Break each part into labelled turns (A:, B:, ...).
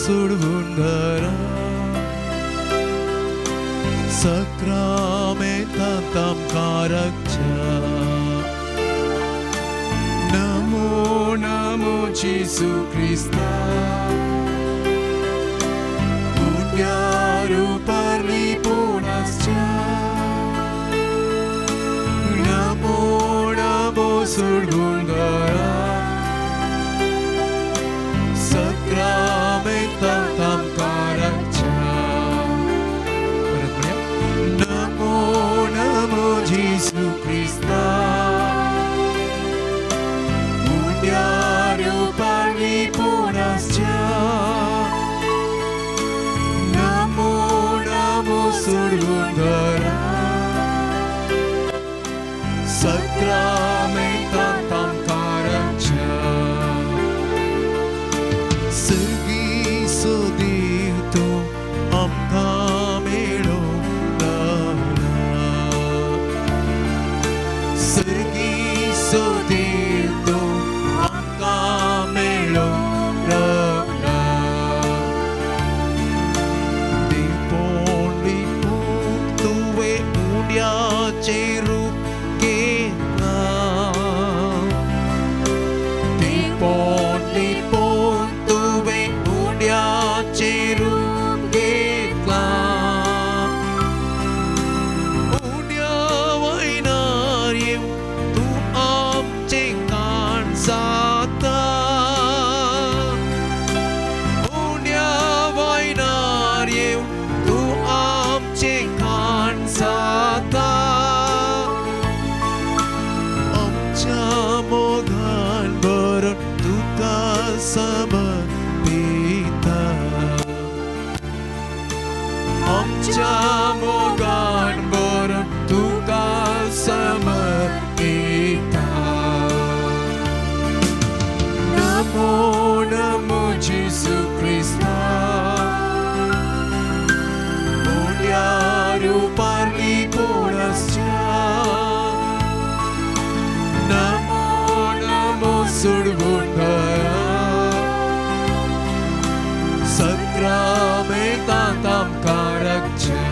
A: सोडवून सक्रामेंतांत आमकां राखच्या. नमो नमो जेजू क्रिस्ता, उण्या रुपार लिपून आसच्या. नमो नमो सोडवून सक्रामेंतांत आमकां राखच्या. परत म्हणया. नमो नमो जेजू क्रिस्ता, उण्या रुपार लिपून आसच्या. नमो नमो सोडवून सक्रामेंतांत आमकां राखच्या. सर्गीचो देव तूं आमकां मेळोवंक रावला. सर्गीचो देव तूं आमकां मेळोवंक रावला. देवपण लिपून तुवें उंड्याचें रूप घेतलां. देवपण लिपून तुवें उंड्याचें रूप घेतलां. उंड्या वयनार येवन तूं आमचें काण जाता. उंड्या वयनार येवन तूं आमचें काण जाता. आमच्या मोगान भरून तुका समर्पिता. आमच्या मोगान भरून तुका समर्पिता. नमो नमो जेजू क्रिस्ता, उण्या रुपार लिपून आसच्या. नमो नमो सोडवून सक्रामेंतांत आमकां राखच्या.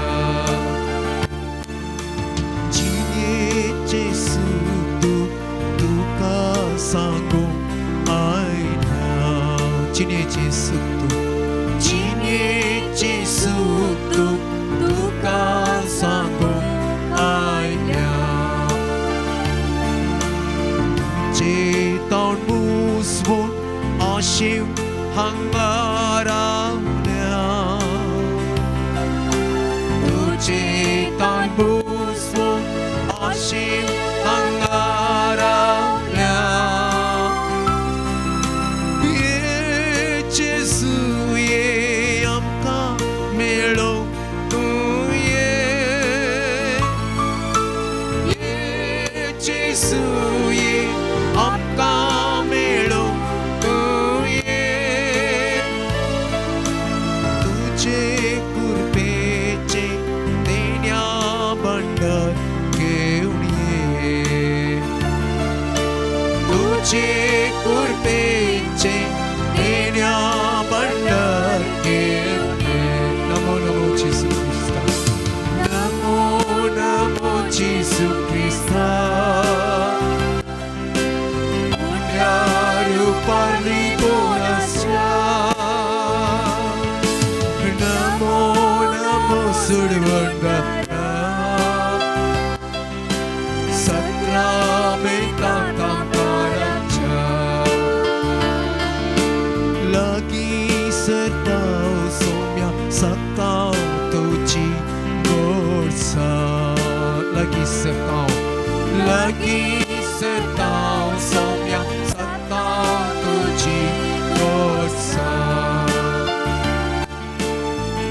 A: जिणेचें सूख दूख तुका सांगूंक आयल्या. जिणेचें सूख दूख, जिणेचें सूख दूख तुका सांगूंक आयल्या. तुजें तोंड मुसवून आशेव हांगा रावल्या. तुजें तोंड मुसवून आशेव हांगा रावल्या. ये जेजू ये आमकां मेळोवंक तूं ये. ये जेजू ये आमकां मेळोवंक तूं ये. तुजे कृपेचें देण्या भांडार घेवन ये. तुजे कृपेचें देण्या भांडार घेवन ये. नमो नमो जेजू क्रिस्ता, नमो नमो जेजू क्रिस्ता, उण्या रुपार लिपून आसच्या. नमो नमो सोडवणदारा, सक्रामेंतांत आमकां राखच्या. लागीं सरताव सोम्या सताव तुजी गोडसाण. लागीं सरताव, लागीं सरताव सोम्या सताव तुजी गोडसाण.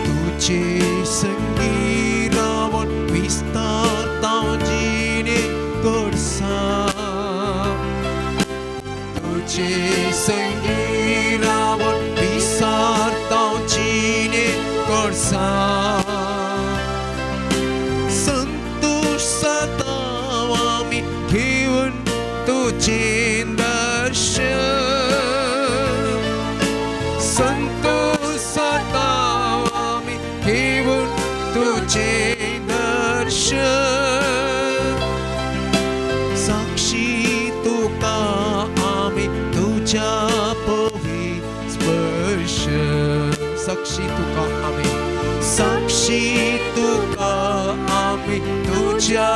A: तुजे संगी रावन विस्तारताव जिणे गोडसाण. तुजे संगी रावन विस्तारताव जिणे गोडसाण. संतोष सताव आमी घेवन तुजें दर्शन. संतोष तुज्या पवी स्पर्श साक्षी तुका आमी साक्षी तुका आमी तुज्या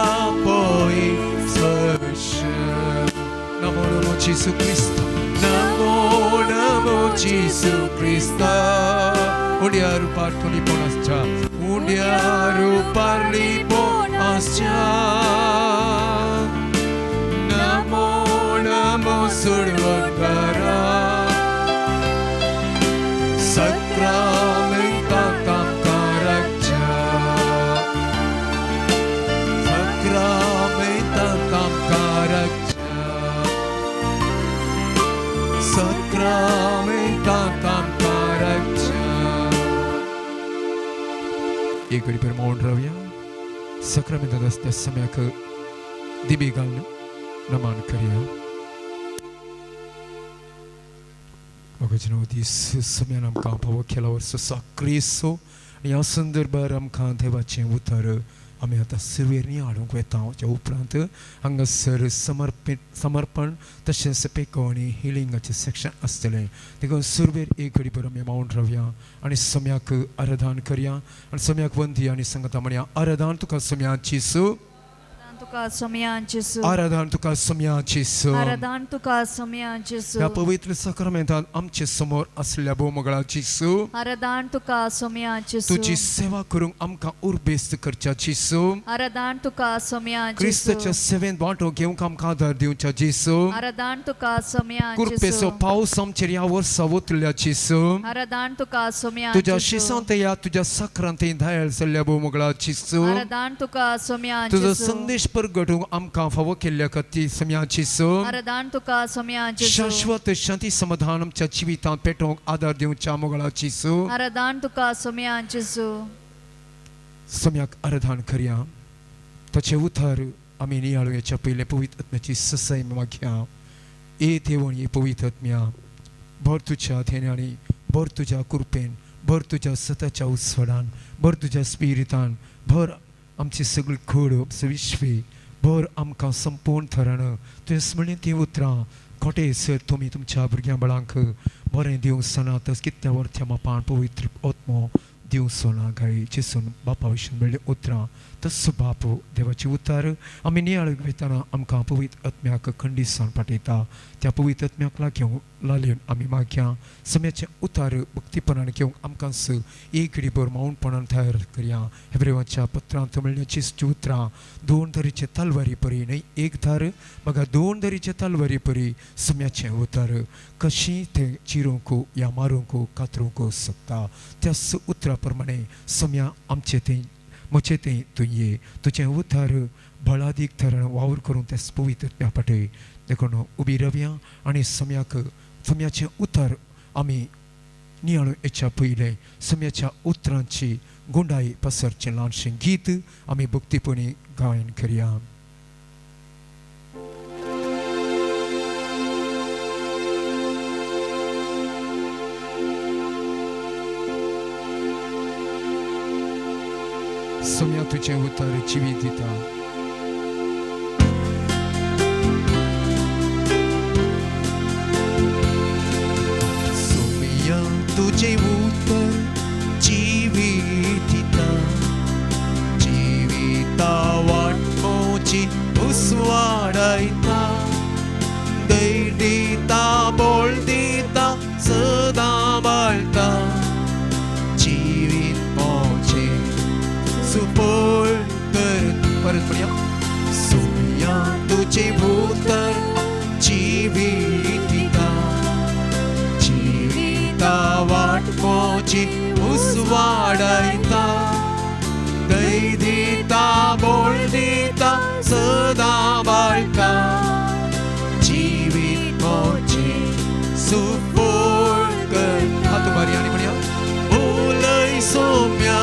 A: पवी स्पर्श नमो नमो जेसू क्रिस्त नमो नमो जेसू क्रिस्त उंड्या रुपार तुली आसच्या उंड्या रुपार लिपोन आसच्या नमो नमो सुडवणकारा साक्रामेंतांत आमकां राखच्या साक्रामेंतांत आमकां राखच्या साक्रामेंतांत आमकां राखच्या. एक घडी भर मौन रावया. साक्रामेंतांत आसता सम्याक दिबी घालून नमन करया. भगवजनो दीस सम्यान आमकां फावो केला वर्स साक्रिसो आनी ह्या संदर्भार आमकां देवाचें उतर आमी आतां सुरवेर हाडूंक वता. त्या उपरांत हांगासर समर्पण तशेंच पेको आनी हिलिंगाचें सेक्शन आसतलें. देखून सुरवेर एक घडी भर आमी मौन रावया आनी सम्याक आराधन करया आनी सम्याक वंदी आनी सांगता म्हणया आराधन तुका सम्या जेसू
B: तुका सोम्या जेसू
A: आराधन तुका सम्या जेसू
B: आराधन तुका सोम्या जेसू
A: ह्या पवित्र साक्रामेंतान आमचे समोर आसल्या भोवमगळा जेसू
B: आराधन तुका सोम्या जेसू
A: तुजी सेवा करूंक आमकां उर्बेस्त करच्या जेसू
B: आराधन तुका सोम्या जेसू
A: क्रिस्ताच्या सेवेंत वांटो घेवंक आमकां आदार दिवच्या जेसू
B: आराधन तुका सोम्या
A: कृपेचो
B: जेसू
A: पावस आमचेर ह्या वर्सा ओतल्या जेसू
B: आराधन तुका सोम्या
A: तुज्या
B: जेसू
A: शिसांत या तुज्या साक्रांत धायल जाल्ल्या भोवमगळा जेसू
B: आराधन तुका सोम्या
A: तुजो
B: जेसू
A: संदेश परगटूंक आमकां फावो केल्ल्या खातीर सम्या जेसू
B: आराधन तुका सोम्या जेसू
A: शाश्वत शांती समाधान आमच्या जिवितांत पेटोवंक आदार दिवच्या मोगळा जेसू
B: आराधन तुका सोम्या जेसू.
A: सम्याक आराधन करया. ताचें उतर आमी नियाळुयाच्या पयलें पवित्र आत्म्याची ससाय मागया. ए देवण ये पवित्र आत्म्या भर तुज्या धेन्यांनी भर तुज्या कृपेन भर तुज्या सताच्या उत्सवान भर तुज्या स्पिरितान भर आमची सगळी खोड आमचे विश्वे भर आमकां संपूर्ण थरान तुवें स्मरणीय तीं उतरां खोटे सर तुमी तुमच्या भुरग्यां बाळांक बरें दिवंक सना तस कितल्या वरत्या मापान पवित्र आत्मो दिवंक सोना गाय जेसून बापा विशीं मेळ्ळीं उतरां तस्सो बाप देवाची उतार आमी नियाळ वयतना आमकां पवित्र आत्म्याक खंडीसान पाठयता. त्या पवित्र आत्म्याक लागून लालेवन आमी मागया सम्याचें उतार भक्तीपणान घेवंक आमकां एक घडीभर मौनपणान तयार करया. हेब्रेवाच्या पत्रांत मेळण्याची उतरां दोन तरेचे तलवारी परी न्हय एक धार बघा दोन तरेचे तलवारी परी सम्याचें उतार कशी तें चिरूंक या मारूंक कातरूंक शकता. त्याच उतरा प्रमाणे सम्या आमचें तें म्हजें तें तूं ये तुजें उतार बळादीक थरण वावर करून तें पवित्र आत्म्या पाटय. देखून उबी रावया आनी सम्याक सम्याचें उतर आमी नियाळून येच्या पयलें सम्याच्या उतरांची गुंडाई पसरचें ल्हानशें गीत आमी भक्तीपणी गायन करया. सम्या तुजें उतर जिवीत दिता. सोम्या तुजें उतर जिवीत दिता जिविता वाट म्हजी उसवाडयता धैर्य दिता बळ दिता सदां बाळटा जिवीत म्हजें सुपळ कर. परत म्हणया सोम्या तुजें उतर जिवीत दिता जिविता वाट म्हजी उसवाडयता धैर्य दिता बळ दिता सदां बाळटा जिवीत म्हजें सुपळ कर. हात उबारी आनी म्हणया उलय सोम्या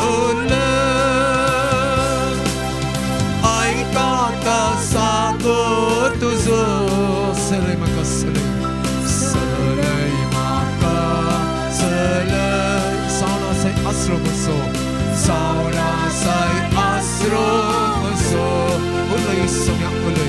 A: उलय आयकता सागोर तुजो सलय म्हाका सलय सलय म्हाका सलय सावना साय आसरो बसो सावना साय आसरो बसो उलय सोम्या उलय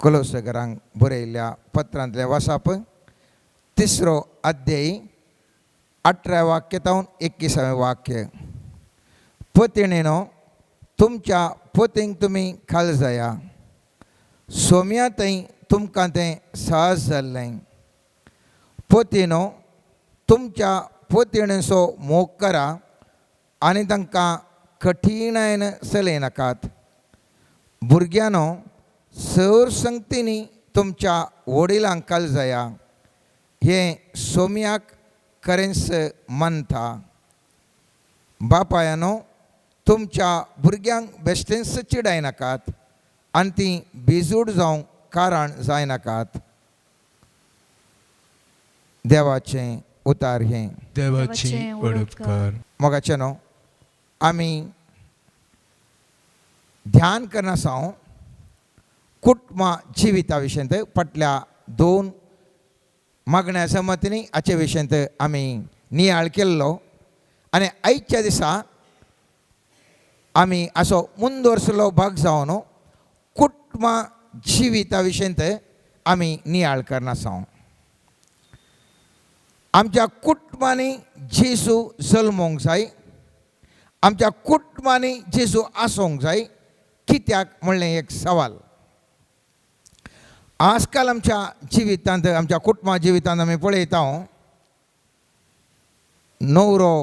C: कोलोसकरांक बरयल्ल्या पत्रांतलें वासाप तिसरो अध्यायी 18 वाक्य तावन 21 वाक्य. पतिणेनो तुमच्या पतींक तुमी खाल जाया, सोम्या थंय तुमकां तें सहज जाल्लें. पतीनो तुमच्या पतिणेचो मोग करा आनी तांकां कठीणायन चलयनाकात. भुरग्यांनो सर संगतींनी तुमच्या वडिलांक खाल जाया, हें सोम्याक खरेंच मानता. बापायानो तुमच्या भुरग्यांक बेश्टेंच चिडायनाकात आनी तीं बेजूड जावंक कारण जायनाकात. देवाचें उतार हें.
A: देवाची वडपकार.
C: मोगाचें न्हू आमी ध्यान करना सावन कुटुंबा जिविता विशयंत फाटल्या 2 मागण्या समतींनी हाचे विशयंत आमी नियाळ केल्लो आनी आयच्या दिसा आमी असो मुंदोरसलो भाग जावन कुटुंबा जिविता विशयंत आमी नियाळ करना सावन. आमच्या कुटुंबांनी जेजू जल्मोंक जाय, आमच्या कुटुंबांनी जेजू आसूंक जाय, कित्याक म्हणलें एक सवाल. आजकाल आमच्या जिवितांत, आमच्या कुटुंबा जिवितांत आमी पळयता, न्हवरो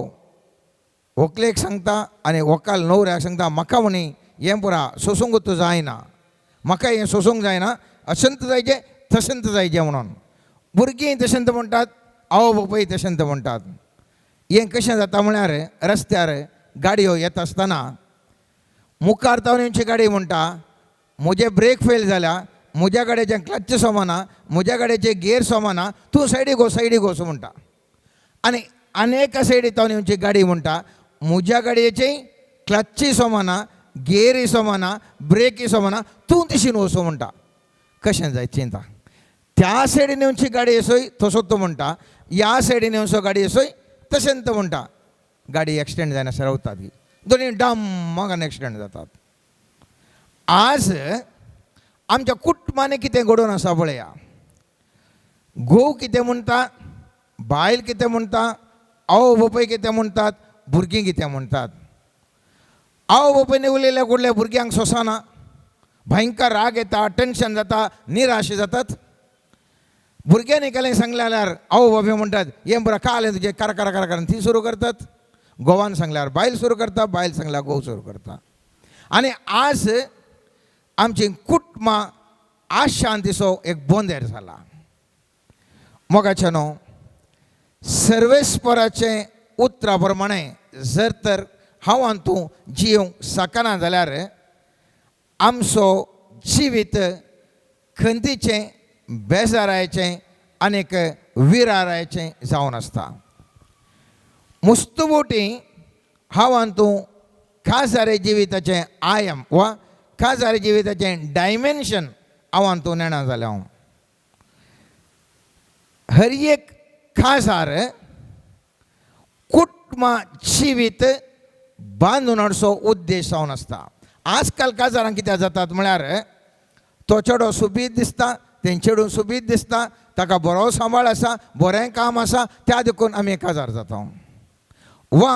C: व्हंकलेक सांगता आनी व्हंकल न्हवऱ्याक सांगता, म्हाका म्हणी हें पुरा सोसूंक जायना, म्हाका हें सोसूंक जायना, अशंत जायचें तशंत जायचें म्हणून. भुरगीं तशेंत म्हणटात, आवय बापूय तशेंत म्हणटात. हें कशें जाता म्हळ्यार रस्त्यार गाडयो येता आसतना मुखार तावन येवची गाडी म्हणटा, म्हजे ब्रेक फेल जाल्या, म्हज्या गाडयेचें क्लच सोमाना, म्हज्या गाडयेचें गियर सोमाना, तूं सायडीक वच, सायडीक वच म्हणटा. आनी आनी एका सायडी तावन येवची गाडी म्हणटा, म्हज्या गाडयेचें क्लच्चूय सोमाना, गियरूय सोमाना, ब्रेकूय सोमाना, तूं तिशीन वचूं म्हणटा. कशें जायत चिंता. त्या सायडीन येवची गाडी येसोय तसोच तो म्हणटा, ह्या सायडीन येवचो गाडी येसोय तशेंच तो म्हणटा. गाडी एक्सिडेंट जायना रावतात, दोनी डम्माक एक्सिडेंट जातात. आज आमच्या कुटुंबांनी कितें घडोवन आसा पळया. घोव कितें म्हणटा, बायल कितें म्हणटा, आवय बापूय कितें म्हणटात, भुरगीं कितें म्हणटात. आवय बापूयन उलयल्या कुडल्या भुरग्यांक सोंसना, भयंकर राग येता, टेंशन जाता, निराश जातात. भुरग्यांनी केलें सांगलें जाल्यार आवय बापूय म्हणटात, हें बरें कालें तुजें, कर कर कर कर ती सुरू करतात. घोवान सांगल्यार बायल सुरू करता, बायल सांगल्यार घोव सुरू करता. आनी आज आमची कुटुंबां आशांतीचो एक बोंदेर जाला. मोगाचें न्हू सर्वेस्पराचें उतरा प्रमाणे जर तर हांव आनी तूं जियोंक शकना जाल्यार आमचो जिवीत खंतीचें, बेजारायचें आनीक विरारायचें जावन आसता. मुस्तुबोटी हांव आनी तूं खासारी जिविताचें आयाम वा खासारी जिविताचें डायमेन्शन हांव आनी तूं नेणा जालें. हांव हर एक खासार कुटुंबा जिवीत बांदून हाडचो उद्देश जावन आसता. आजकाल काजारां कित्याक जातात म्हळ्यार तो चेडो सुबीत दिसता, तें चेडूं सुबीत दिसता, ताका बरो सांबाळ आसा, बरें काम आसा, त्या देखून आमी काजार जाता. वा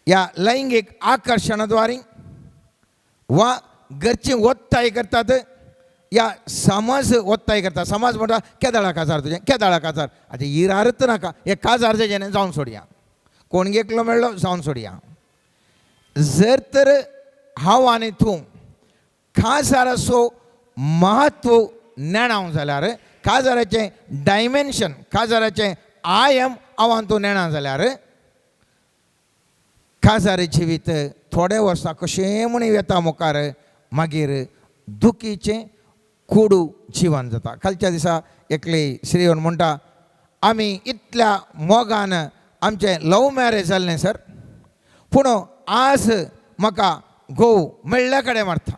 C: ह्या लैंगीक आकर्शणाद्वारे वा घरची ओत्ताय करतात, या समाज ओत्ताय करता. समाज म्हणटा केदाळा काजार तुजें, केदाळा काजार, आतां इरारत नाका, हे काजार जेणे जावन सोडया, कोण एकलो मेळ्ळो जावन सोडया. जर तर हांव आनी तूं काजाराचो म्हत्व नेणाव जाल्यार, काजाराचें डायमेन्शन, काजाराचें आयाम हांव आनी तूं नेणा जाल्यार काजारी जिवीत थोडे वर्सां कशें म्हण येता मुखार, मागीर दुखीचें कोडू जिवन जाता. कालच्या दिसा एकली स्त्री येवन म्हणटा, आमी इतल्या मोगान आमचें लव मॅरेज जाल्लें सर, पूण आज म्हाका घोव मेळ्ळ्या कडेन मारता,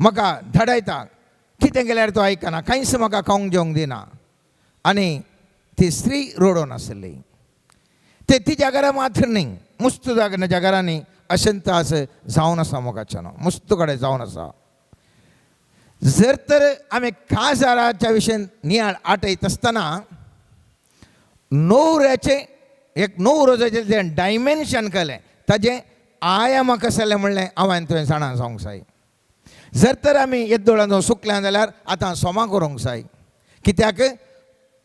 C: म्हाका धाडायता, कितें केल्यार तो आयकना, कांयच म्हाका खावंक जेवंक दिना. आनी ती स्त्री रडोन आसली. ते तिच्या घरा मात्र न्ही, मुस्त जाग्याच्या घरांनी अशेंच आज जावन आसा. मोगाच्यान मुस्त कडेन जावन आसा. जर तर आमी काजाराच्या विशयान नियाळ आटयत आसतना न्हवऱ्याचें एक न्हवरो जाचें तें डायमेन्शन केलें, ताजें आयामां कसलें म्हणलें हांवें तुवें जाणा जावंक जाय. जर तर आमी येद्दोळान जावं सुकल्यान जाल्यार आतां सोमा करूंक जाय, कित्याक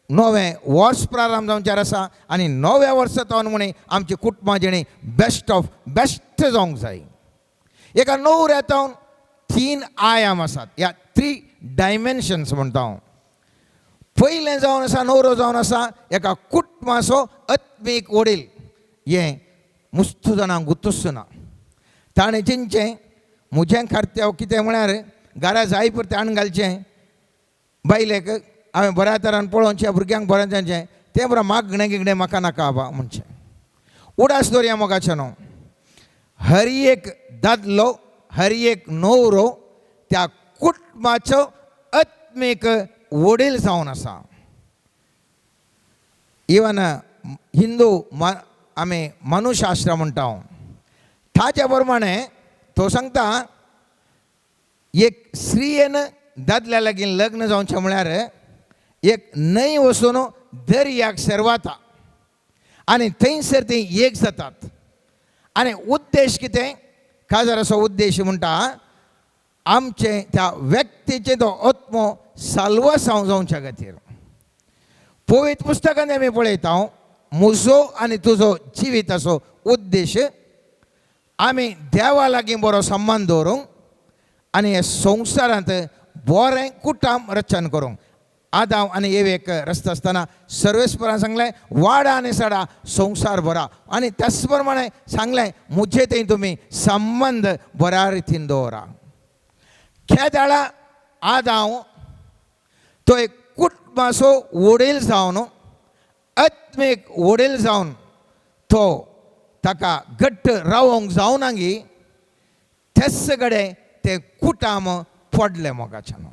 C: नवें वर्स प्रारंभ जावचें आसा आनी नव्या वर्सा तावन म्हणी आमची कुटुंबां जिणी बेस्ट ऑफ बेस्ट जावंक जाय. एका न्हवऱ्या तावन 3 आयाम आसात, ह्या 3 डायमेन्शन्स म्हणटा हांव. पयलें जावन आसा न्हवरो जावन आसा एका कुटुंबाचो आत्मीक वडील. हें मुस्तू जाणांक गुत्तूच ना. ताणें चिंतचें म्हजें कर्तव्य कितें म्हळ्यार घरा जाय पुरतें हाडून घालचें, बायलेक हांवें बऱ्या तरान पळोवचें, भुरग्यांक बरें जावचें, तें बरें मागणें गिगणें म्हाका नाका आबा म्हणचें. उडास दवरया मोगाचें न्हू, हर एक दादलो हर एक न्हवरो त्या कुटुंबाचो आत्मीक वडील जावन आसा. इवन हिंदू आमी मनुशास्त्र म्हणटा ताच्या प्रमाणे तो सांगता एक स्त्रियेन दादल्या लागीं लग्न जावचें म्हळ्यार एक न्हंय वचून दर्याक शेरवाता आनी थंयसर ती एक जातात. आनी उद्देश कितें, काजाराचो उद्देश म्हणटा आमचें त्या व्यक्तीचें तो आत्मो साल्वासांव जावच्या खातीर. पवित्र पुस्तकांत आमी पळयता म्हजो आनी तुजो जिविताचो उद्देश आमी देवा लागीं बरो संबंद दवरूंक आनी हे संवसारांत बरें कुटाम रचन करूंक. आदाव आनी एवेक रस्ता आसतना सर्वेस्परान सांगलें वाडा आनी सडा संवसार भरा, आनी त्याच प्रमाणे सांगलें म्हजे थंय तुमी संबंद बऱ्या रितीन दवरा. खेदाळा आदाव तो एक कुटुंबाचो वडील जावन आत्मीक वडील जावन तो ताका घट्ट रावोंक जावना गी तेच कडेन तें कुटाम पडलें मोगाच्यान.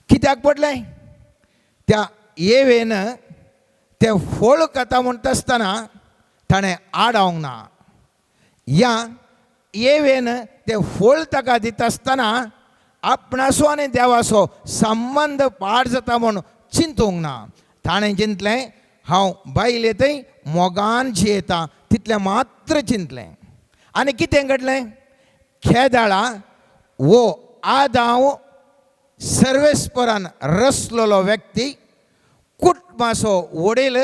C: कित्याक पडलें, त्या एवेन तें फळ खाता म्हणटा आसतना ताणें आडावंक ना, या एवेन तें फळ ताका दिता आसतना आपणाचो आनी देवाचो संबंद पाड जाता म्हूण चिंतूंक ना. ताणें चिंतलें हांव बायले थंय मोगान जियेता तितलें मात्र चिंतलें. आनी कितें घडलें, खेदाळा वो आदाव सर्वेस्परान रसलेलो व्यक्ती कुटुंबाचो वडील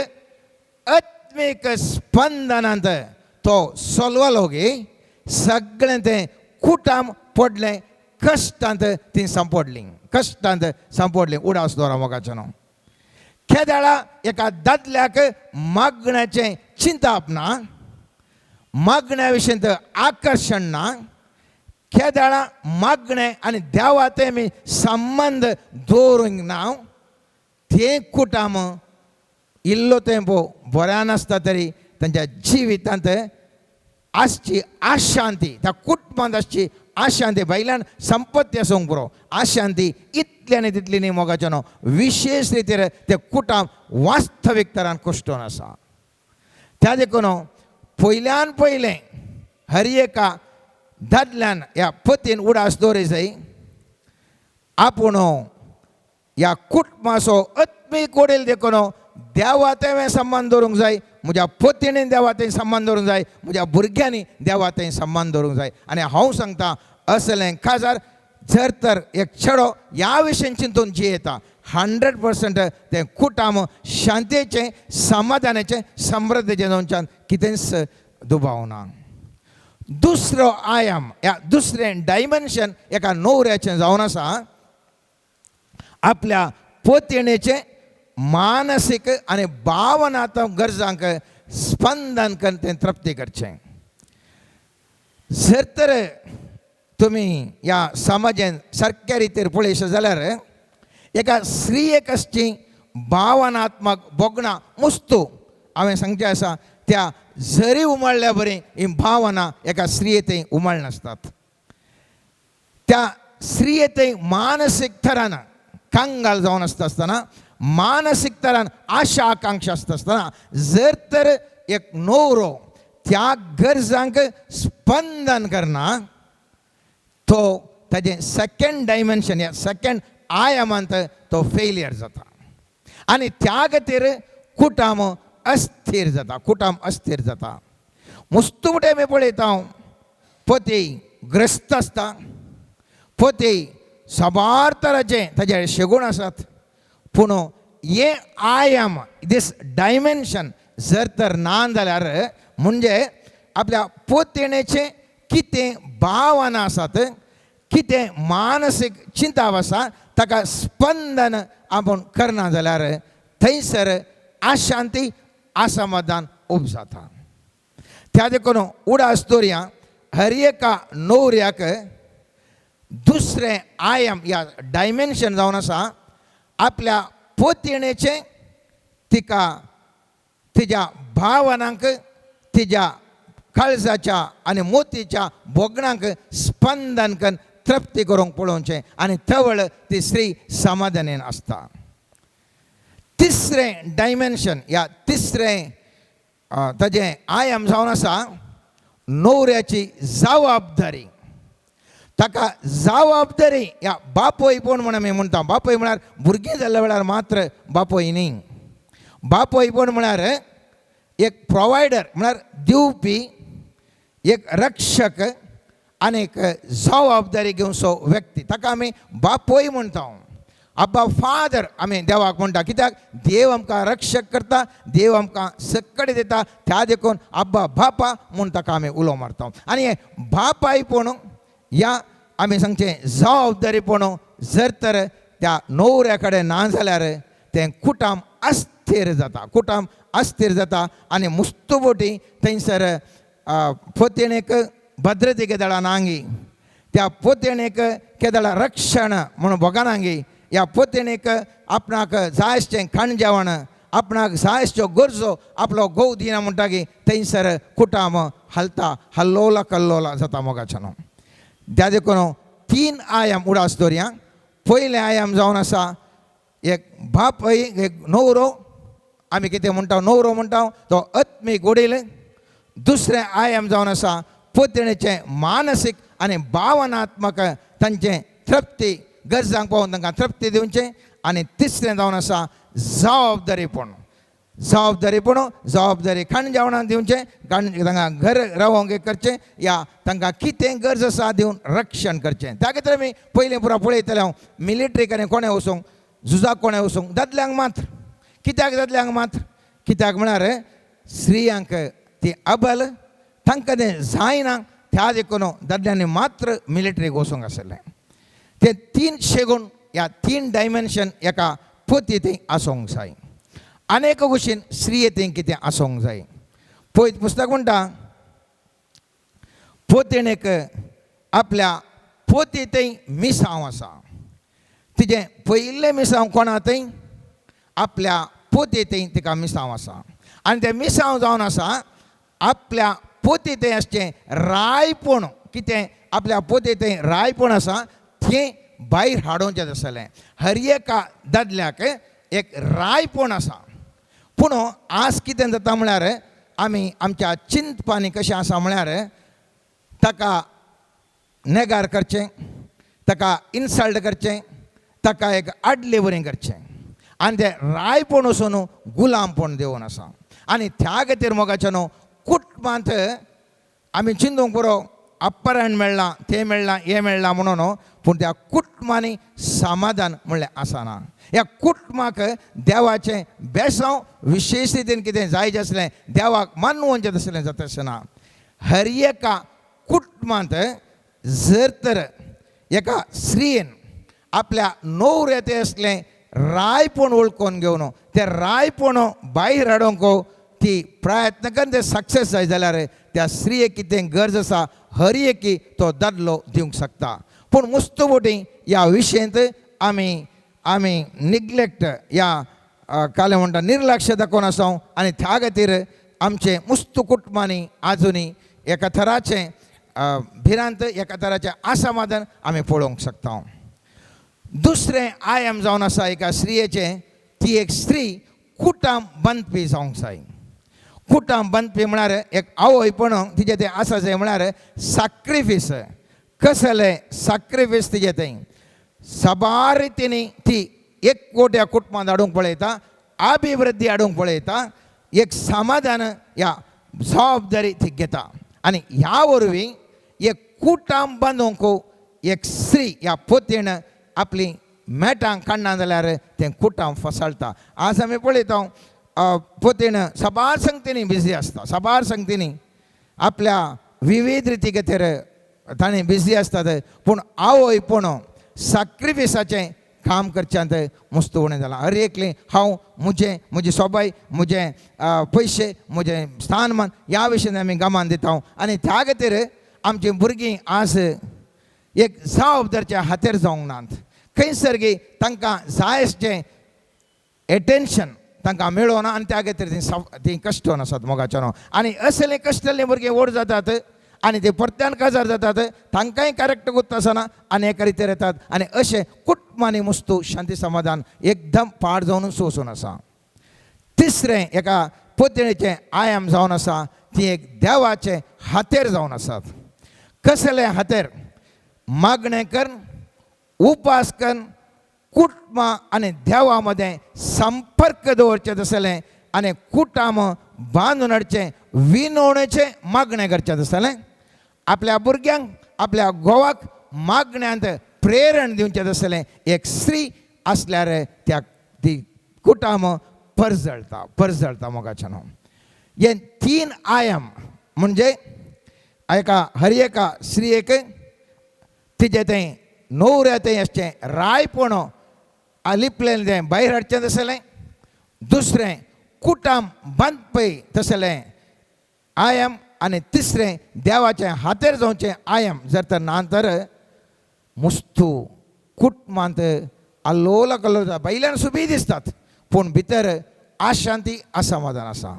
C: आत्मीक स्पंदनांत तो सोलवलो गे, सगळें तें कुटाम पडलें, कश्टांत ती सांपडली, कश्टांत सांपडली. उडास दवरा मोगाचें न्हू. खेदाळा एका दादल्याक मागण्याचें चिंताप ना, मागण्या विशयंत आकर्शण ना, खेदाळा मागणें आनी देवा ते आमी संबंद दवरूंक ना, तें कुटाम इल्लो तेंपो बऱ्या नासता तरी तांच्या जिवितांत आसची आशांती, त्या कुटुंबांत आसची आशांती, भायल्यान संपत्ती आसूंक पुरो, आशांती इतली आनी तितली न्ही मोगाचें न्हू, विशेश रितीर तें कुटाम वास्तवीक तरान कुश्टून आसा. त्या देखून पयल्यान पयलें हर एका दादल्यान ह्या पतीन उडास दवरी जाय आपूण ह्या कुटुंबाचो आत्मीक वडील देखून देवा थंय संबंद दवरूंक जाय, म्हज्या पतीणेन देवा थंय संबंद दवरूंक जाय, म्हज्या भुरग्यांनी देवा थंय संबंद दवरूंक जाय. आनी हांव सांगता असलें काजार जर तर एक चेडो ह्या विशयन चिंतून जियेता 100% तें कुटाम शांतेचें समाधानाचें समृद्धीचें जावच्यान कितेंच दुबाव ना. दुसरो आयाम ह्या दुसरें डायमेन्शन एका न्हवऱ्याचें जावन आसा आपल्या पतिणेचें मानसीक आनी भावनात्मक गरजांक स्पंदन करून तें तृप्ती करचें. जर तर तुमी ह्या समाजान सारक्या रितीर पळयशे जाल्यार एका स्त्रियेक आसची भावनात्मक भोगणां मुस्तू हांवें सांगचें आसा त्या जरी उमळ्ळ्या बरी ही भावना एका स्त्रिये थंय उमळनासतात. त्या स्त्रिये थंय मानसीक थरान कंगाल जावन आसता आसतना मानसीक तरान आशा आकांक्षा आसता आसतना जर तर एक न्हवरो त्या गरजांक स्पंदन करना तो ताजें सेकंड डायमेन्शन ह्या सेकंड आयामांत तो फेलियर जाता आनी त्या खातीर कुटाम अस्थिर जाता, कुटाम अस्थिर जाता. मुस्तू मुटे आमी पळयता पती ग्रस्त आसता, पती साबार तराचे ताजे शेगूण आसात, पूण हे आयाम दीस डायमेन्शन जर तर ना जाल्यार म्हणजे आपल्या पोतेणेचें कितें भावना आसात, कितें मानसीक चिंताप आसा ताका स्पंदन आपूण करना जाल्यार थंयसर अशांती असमाधान उब जाता. त्या देखून उडास दवरया हर एका न्हवऱ्याक दुसरें आयाम ह्या डायमेन्शन जावन आसा आपल्या पोतेणेचें तिका तिज्या भावनांक तिज्या काळजाच्या आनी मोतीच्या भोगणांक स्पंदन करून तृप्ती करूंक पळोवचें आनी तवळ ती स्त्री समाधानेन आसता. तिसरें डायमेन्शन ह्या तिसरें ताजें आयाम जावन आसा न्हवऱ्याची जबाबदारी. ताका जबाबदारी ह्या बापोयपण म्हण आमी म्हणटा. बापोय म्हळ्यार भुरगीं जाल्ल्या वेळार मात्र बापोय न्ही, बापोयपण म्हळ्यार एक प्रोवायडर म्हळ्यार दिवपी, एक रक्षक आनी एक जबाबदारी घेवचो व्यक्ती, ताका आमी बापोय म्हणटा. आब्बा फादर आमी देवाक म्हणटा, कित्याक देव आमकां रक्षक करता, देव आमकां सकड दिता, त्या देखून आब्बा बापा म्हूण ताका आमी उलो मारता. आनी हें बापायपण ह्या आमी सांगचें जबाबदारीपण जर तर त्या न्हवऱ्या कडेन ना जाल्यार तें कुटाम अस्थिर जाता, कुटाम अस्थिर जाता आनी मुस्तुबोटी थंयसर पोतेणेक भद्रते केदळा नांगी, त्या पोतेणेक केदळा रक्षण म्हणून भोगनांगी, ह्या पोतेणेक आपणाक जाय आसचें खाण जेवण, आपणाक जाय आसच्यो गरजो आपलो घोव दिना म्हणटा की थंयसर कुटाम हालता, हल्लोला कल्लोला जाता मोगाच्यानो. त्या देखून तीन आयाम उडास दवरया. पयलें आयाम जावन आसा एक बापय एक न्हवरो, आमी कितें म्हणटा न्हवरो म्हणटा तो आत्मीक वडील. दुसरें आयाम जावन आसा पोतेणेचें मानसीक आनी भावनात्मक तांचें तृप्ती, गरजांक पावून तांकां तृप्ती दिवचें. आनी तिसरें जावन आसा जबाबदारीपण, जबाबदारीपण, जबाबदारी खाण जेवणाक दिवचें, खाण तांकां घर रावोंक एक करचें या तांकां कितें गरज आसा दिवन रक्षण करचें. त्या खातीर आमी पयलीं पुरा पळयतले हांव मिलिटरी कडेन कोणें वचूंक, झुजाक कोणें वचूंक, दादल्यांक मात्र. कित्याक दादल्यांक मात्र? कित्याक म्हळ्यार स्त्रियांक ती अबल, तांकां तें जायना, त्या देखून दादल्यांनी मात्र मिलिटरीक वचूंक आसलें. ते तीन शेगूण ह्या तीन डायमेन्शन एका पोती थंय आसूंक जाय. अनेक गोश्टीन स्त्रिये थंय कितें आसूंक जाय. पळय पुस्तक म्हणटा पोतेणेक आपल्या पोती थंय मिसांव आसा. तिजें पयलें मिसांव कोणा थंय? आपल्या पोती थंय तिका मिसांव आसा. आनी तें मिसांव जावन आसा आपल्या पोती थंय आसचें रायपण, कितें आपल्या पोती थंय रायपण आसा तें भायर हाडोवचें आसलें. हर एका दादल्याक एक रायपण आसा. पूण आज कितें जाता म्हळ्यार आमी आमच्या चिंतपानी कशें आसा म्हळ्यार ताका नेगार करचें, ताका इन्सल्ट करचें, ताका एक आडले बरें करचें आनी तें रायपण वचून गुलामपण देवन आसा. आनी त्या खातीर मोगाचें न्हू कुटुंबांत आमी चिंतूंक पुरो अपहरण मेळ्ळां, तें मेळ्ळां, हें मेळ्ळां म्हणून, पूण त्या कुटुंबांनी समाधान म्हणलें आसना. ह्या कुटुंबाक देवाचें बेसांव विशेश रितीन कितें जाय आसलें, देवाक मानवचें तसलें जाता आसना. हर एका कुटुंबांत जर तर एका स्त्रियेन आपल्या न्हवऱ्या तें आसलें रायपण वळखून घेवन तें रायपण भायर हाडूंक ती प्रयत्न करून तें सक्सेस जाय जाल्यार त्या स्त्रियेक कितें गरज आसा हर एकी तो दादलो दिवंक शकता. पूण मुस्तू बोटी ह्या विशयांत आमी आमी निग्लेक्ट ह्या कालें म्हणटा निर्लक्ष दाखोवन आसा. आनी त्या खातीर आमचें मुस्तू कुटुंबांनी आजुनूय एका थराचें भिरांत, एका थराचें असमाधान आमी पळोवंक शकता. दुसरें आयाम जावन आसा एका स्त्रियेचें, ती एक स्त्री कुटाम बांदपी जावंक जाय. कुटाम बांदपी म्हळ्यार एक आवयपण तिजें तें आसा जाय म्हळ्यार साक्रिफीस, कसलें साक्रिफीस तिजें तें साबार रितींनी ती एकवट ह्या कुटुंबांत हाडूंक पळयता, अभिवृद्धी हाडूंक पळयता, एक समाधान ह्या जबाबदारी ती घेता आनी ह्या वरवीं एक कुटाम बांदूंक एक स्त्री ह्या पोतीन आपली मेटां काडना जाल्यार तें कुटाम फसाळटा. आज आमी पळयता पोतीन साबार संगतींनी बिजी आसता, साबार संगतींनी आपल्या विविध रिती खातीर ताणें बिजी आसतात, पूण आवय पूण साक्रिफिसाचें काम करच्यांत मुस्त उणें जालां. हर एकलें हांव म्हजें, म्हजी सोबाय, म्हजें पयशे, म्हजें स्थानमान ह्या विशयान आमी गमान दिता आनी त्या खातीर आमचीं भुरगीं आज एक जबाबदारच्या हातेर जावंक नात. खंयसर गी तांकां जाय आसचें एटेन्शन तांकां मेळना आनी त्या खातीर तीं तीं कश्टोन आसात मोगाच्यानो. आनी असले कश्टल्लीं भुरगीं व्हड जातात आनी ते परत्यान काजार जातात, तांकांय करेक्ट गुत्त आसना आनी एका रितीर येतात आनी अशें कुटुंबांनी मुस्तू शांती समाधान एकदम पाड जावन सोसून आसा. तिसरें एका पोतणेचें आयाम जावन आसा, ती एक देवाचें हातेर जावन आसात. कसलें हातेर? मागणें करून, उपास करून कुटुंबां आनी देवा मदें संपर्क दवरचें तसलें आनी कुटाम बांदून हाडचें विनवणेचें मागणें करचें तसलें, आपल्या भुरग्यांक आपल्या घोवाक मागण्यांत प्रेरण दिवचें तसलें एक स्त्री आसल्यार त्या ती कुटाम परजळटा, परजळटा मोगाच्यान. हे तीन आयाम म्हणजे एका हर एका स्त्रियेक तिजें तें न्हवऱ्या तें आसचें रायपण लिपलेलें तें भायर हाडचें तसलें, दुसरें कुटाम बांदपय तसलें आयाम आनी तिसरें देवाचें हातेर जावचें आयाम. जर तर ना तर मुस्तू कुटुंबांत आल्लोला कल्लोल जाता. भायल्यान सुबी दिसतात पूण भितर अशांती असमाधान आसा.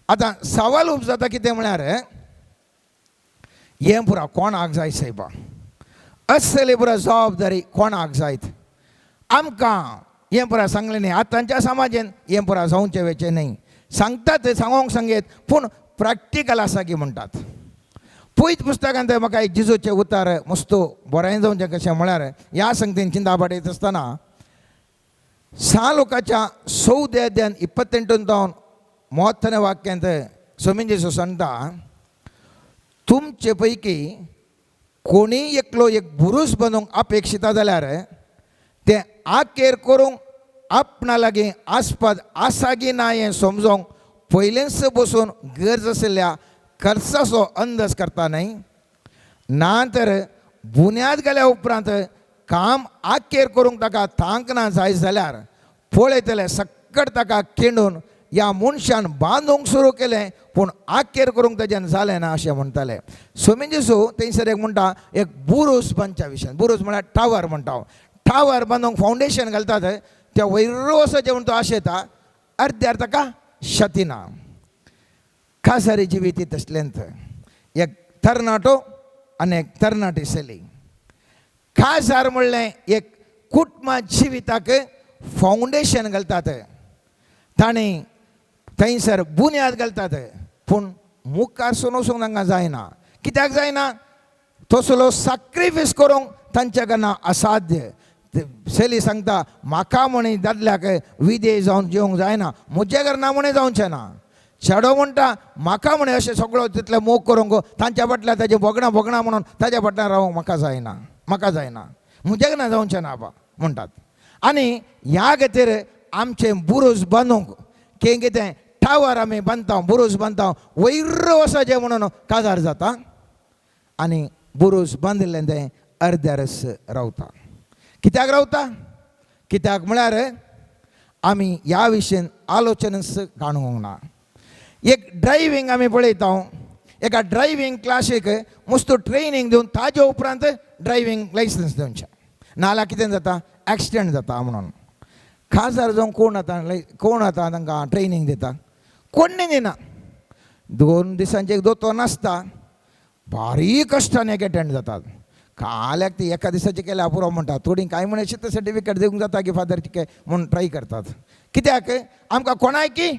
C: आतां सवाल उब जाता कितें म्हळ्यार हें पुरा कोणाक जाय सायबा, असली पुरा जबाबदारी कोणाक जायत? आमकां हें पुरा सांगलें न्ही, आतांच्या समाजेन हें पुरा जावचें वेचें न्ही सांगतात, सांगोंक सांगेत पूण प्रॅक्टिकल आसा की म्हणटात. पयत पुस्तकांत म्हाका एक जिजूचें उतार मस्तू बरें जावचें कशें म्हळ्यार ह्या संगतीन चिंता पाटयत आसतना सालुकाच्या 14 ಅಧ್ಯಾಯ 28 जावन 30 वाक्यांत स्वामी जेजू सांगता, तुमचे पैकी कोणी एकलो एक बुरूस बांदूंक अपेक्षिता जाल्यार तें आकेर करूंक आपणा लागीं आसपाद आसा की ना हें समजोंक पयलेंच बसून गरज आशिल्ल्या खर्चाचो अंदाज करता न्हय, ना तर बुन्याद गेल्या उपरांत काम आकेर करूंक ताका तांक ना जाय जाल्यार पळयतले सक्कट ताका केंडून ह्या मनशान बांदूंक सुरू केलें पूण आकेर करूंक ताज्यान जालें ना अशें म्हणटाले. स्वामी जेजू थंयसर एक म्हणटा एक बुरूस बांदच्या विशयान, बुरूस म्हळ्यार टावर म्हणटा हांव. टावर बांदूंक फावंडेशन घालतात त्या वयर वचचें म्हूण तो आशेता, अर्द्यार ताका शती ना. कासारी जिवीत तसलेंच, एक तरणाटो आनी एक तरणाटी चली. काजार म्हणलें एक कुटुंबा जिविताक फावंडेशन घालतात, तांणी थंयसर बुन्याद घालतात पूण मुखार सून वचूंक तांकां जायना. कित्याक जायना? तसलो साक्रिफीस करूंक तांच्या कडना असाध्य. चली सांगता म्हाका म्हणी दादल्याक विदेश जावन जेवंक जायना, म्हज्या घरना म्हणे जावचें ना. चेडो म्हणटा म्हाका म्हणे अशें सगळो तितलें मोग करूंक तांच्या फाटल्यान ताजें भोगणां भोगणां म्हणून ताज्या फाटल्यान रावंक म्हाका जायना, म्हाका जायना, म्हज्या घरना जावचें ना बा म्हणटात. आनी ह्या खातीर आमचें बुरूज बांदूंक कितें कितें टावर आमी बांदता, बुरूज बांदता वयर वचचें म्हणून काजार जाता आनी बुरूज बांदिल्लें तें अर्द्यारच रावता. कित्याक रावता? कित्याक म्हळ्यार आमी ह्या विशयन आलोचनच काडूंक ना. एक ड्रायव्हींग आमी पळयता, एका ड्रायव्हींग क्लासीक मस्त ट्रेनींग दिवन ताजे उपरांत ड्रायव्हींग लायसन्स दिवचें, नाजाल्यार कितें जाता एक्सिडंट जाता म्हणून. खासदार जावं कोण आतां कोण आतां तांकां ट्रेनींग दिता? कोण्णी दिना. 2 दिसांचे एक दोतोर नासता, बारीक कश्टान एक एटेंड जातात. काल्याक ती एका दिसाचें केल्यार पुरो म्हणटा, थोडीं कांय म्हण अशें सर्टिफिकेट दिवंक जाता की फादर कितें म्हूण ट्राय करतात. कित्याक आमकां कोणायकी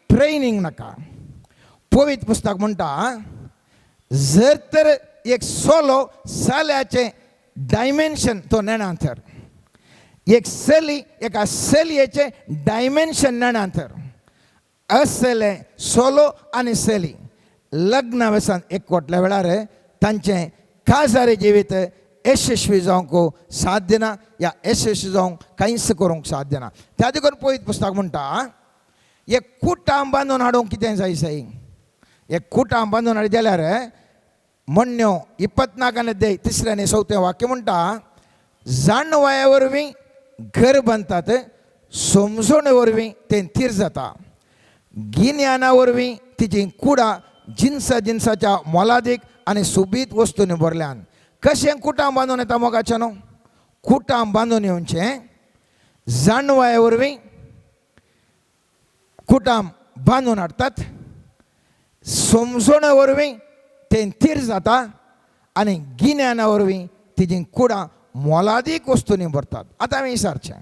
C: ट्रेनींग नाका. पवित्र पुस्तक म्हणटा जर तर एक सोलो चल्याचें डायमेन्शन तो नेणा तर, एक चली एका चलयेचें डायमेन्शन नेणा तर. असलें सोलो आनी चली लग्ना वेसान एकवटल्या वेळार तांचें काजारी जिवीत यशस्वी जावंक साध्य ना, या यशस्वी जावंक कांयच करूंक साध्य ना. त्या देखून पवित्र पुस्तक म्हणटा, एक कुटां बांदून हाडूंक कितें जाय साई? एक कुटां बांदून हाडी जाल्यार म्हण्ण्यो 24 अध्याय 3 आनी 4 वाक्य म्हणटा, जाणवाया वरवीं घर बांदतात, समजोणे वरवीं तें थीर जाता, गिन्याना वरवीं तिची कुडां जिनसा जिनसाच्या मोलादीक आनी सोबीत वस्तूंनी भरल्यान. कशें कुटां बांदून येता मोगाचें न्हू? कुटां बांदून येवचें जाणवाये वरवीं कुटां बांदून हाडटात, समजोणे वरवीं तें थीर जाता आनी गिन्याना वरवीं तिजी कुडां मोलादीक वस्तूंनी भरतात. आतां आमी विचारचें,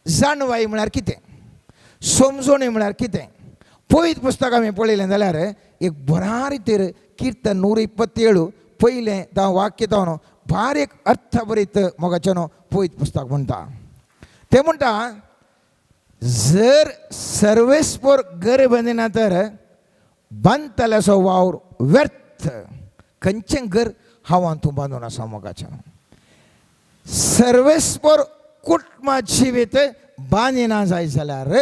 C: जाणवाय म्हळ्यार कितें, समजोणी म्हळ्यार कितें? पवित्र पुस्तक आमी पळयलें जाल्यार एक बऱ्या रितीर किर्तन 127 पयलें तां वाक्य तावन बारीक अर्थभरीत मोगाचें न्हू पवित्र पुस्तक म्हणटा. तें म्हणटा, जर सर्वेस्पोर घर बांदिना तर बांदतल्याचो वावर व्यर्थ. खंयचें घर हांव तूं बांदून आसा मोगाचें? सर्वेस्पोर कुटुंबा जिवीत बांदिना जाय जाल्यार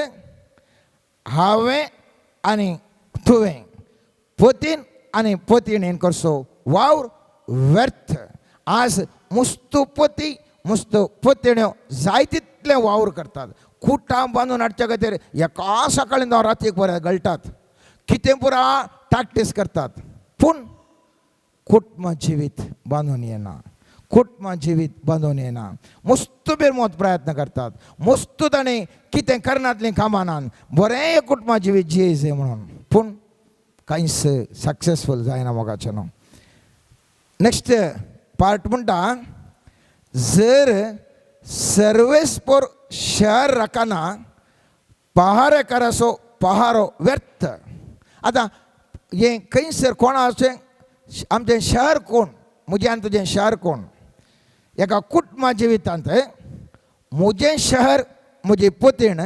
C: हांवें आनी तुवें पोतीन आनी पोतीणेन करचो वावर व्यर्थ. आज मुस्तू पोती मुस्तू पोतिण्यो जाय तितलें वावर करतात. कुटां बांदून हाडच्या खातीर एका सकाळीं जावं रातीक बरें गळटात, कितें पुरा प्रॅक्टीस करतात, पूण कुटुंब जिवीत बांदून येना, कुटुंब जिवीत बांदून येना. मुस्तू बेरमोत प्रयत्न करतात, मुस्तू ताणें कितें करनातलीं कामां नान बरें कुटुंब जिवीत जियेचें म्हणून, पूण कांयच सक्सेसफूल जायना मोगाचें न्हू. नेक्स्ट पार्ट म्हणटा, जर सर्वेस्पोर शहर राखना पहारेकाराचो पहारो व्यर्थ. आतां हें खंयसर कोणाचें आमचें शहर कोण, म्हजें आनी तुजें शहर कोण? एका कुटुंबा जिवितांत म्हजें शहर म्हजी पोतीण,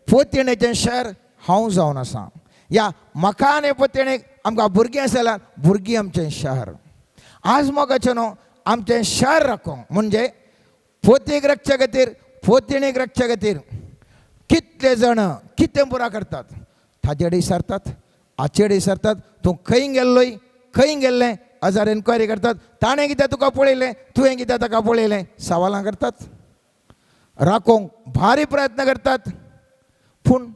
C: पोतिणेचें शहर हांव जावन आसा. या म्हाका आनी पोतिणेक आमकां भुरगीं आसा जाल्यार भुरगीं आमचें शहर. आज मोगाचें न्हू आमचें शहर राखूंक म्हणजे पोतीक राखच्या खातीर, पोतिणेक राखच्या खातीर कितले जाण कितें पुरा करतात, ताजेडे विचारतात, हाचेडे विचारतात, तूं खंय गेल्लोय, खंय गेल्लें, हजार एनक्वायरी करतात, ताणें कितें तुका पळयलें, तुवें कितें ताका पळयलें, सवालां करतात, राखोवंक भारी प्रयत्न करतात. पूण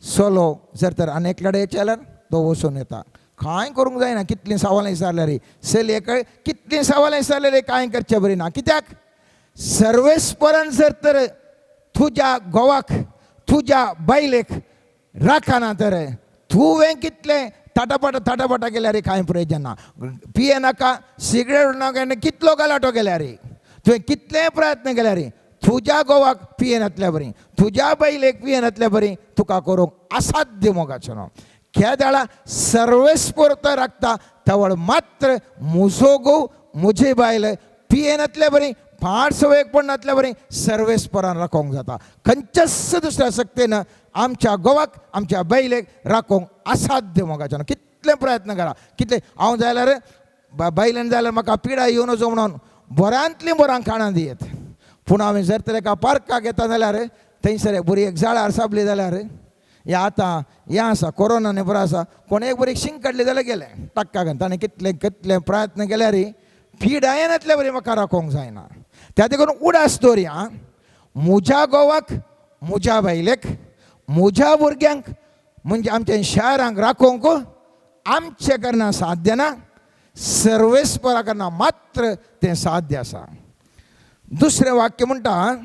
C: सोलो जर तर आनी एकल्या जाल्यार तो वचून येता, कांय करूंक जायना. कितलीं सवालां विचारल्यार चलयेक कितलीं सवालां विचारल्यार कांय करचें बरी ना. कित्याक सर्वेस्परान जर तर तुज्या घोवाक तुज्या बायलेक राखना तर तुवें कितलें ताटापाटा ताटापाटा केल्यार कांय प्रयोजन ना. पिये नाका, सिगरेट नाका, कितलो गलाटो केल्यार, तुवें कितले प्रयत्न केल्यार तुज्या घोवाक पियेनातल्या बरी, तुज्या बायलेक पियेनातल्या बरी तुका करूंक असाध्य मोगाचें न्हू. केदाळा सर्वेस्पोर्त राखता तवळ मात्र म्हजो घोव म्हजी बायल पियेनातल्या बरी, फाट सवयेक पडनातल्या बरी सर्वेस्परान राखोवंक जाता. खंयच्याच दुसऱ्या शक्तीन आमच्या घोवाक आमच्या बायलेक राखोवंक असाध्य मोगाचें न्हू. कितले प्रयत्न करा, कितले हांव जाल्यार बायलेन जाल्यार म्हाका पिडा येवन वचो म्हणून बऱ्यांतलीं बरां खाणां दियत, पूण हांवें जर तर एका पार्काक येता जाल्यार थंयसर बरी एक जाळार सापली जाल्यार या आतां हें आसा कोरोना न्ही बरो आसा, कोण एक बरी शिंक काडली जाल्यार गेलें टक्का घालून. ताणें कितले कितले प्रयत्न केल्यार पिडा येनातले बरी म्हाका राखोवंक जायना. त्या देखून उडास दवरया, म्हज्या घोवाक म्हज्या बायलेक म्हज्या भुरग्यांक म्हणजे आमच्या शहरांक राखोवंक आमचें करना साध्य ना, सर्वेस्परा करना मात्र तें साध्य आसा. दुसरें वाक्य म्हणटा,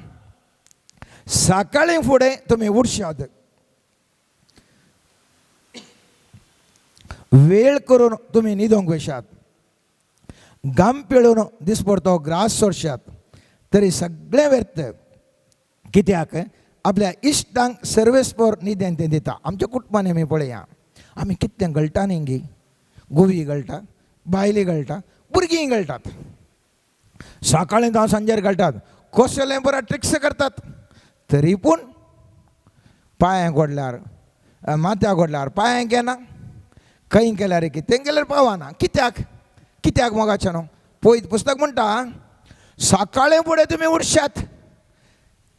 C: सकाळीं फुडें तुमी उठशात, वेळ करून तुमी न्हिदोंक वयशात, घाम पिळून दिसपडतो ग्रास सोडशात, तरी सगळें व्यर्थ. कित्याक आपल्या इश्टांक सर्वेस्पोर न्हिदेन तें दिता. आमच्या कुटुंबांनी आमी पळया, आमी कितलें गळटा न्ही गी, गोवी गळटा, बायली गळटा, भुरगीं गळटात, सकाळीं जावं सांजेर गळटात, कसलें बरें ट्रिक्स करतात, तरी पूण पांयांक ओडल्यार माथ्याक ओडल्यार पांयांक येना, खंय केल्यार कितें केल्यार पावना. कित्याक? कित्याक मोगाचें न्हू? पयत पुस्तक म्हणटा सकाळीं फुडें तुमी उठशात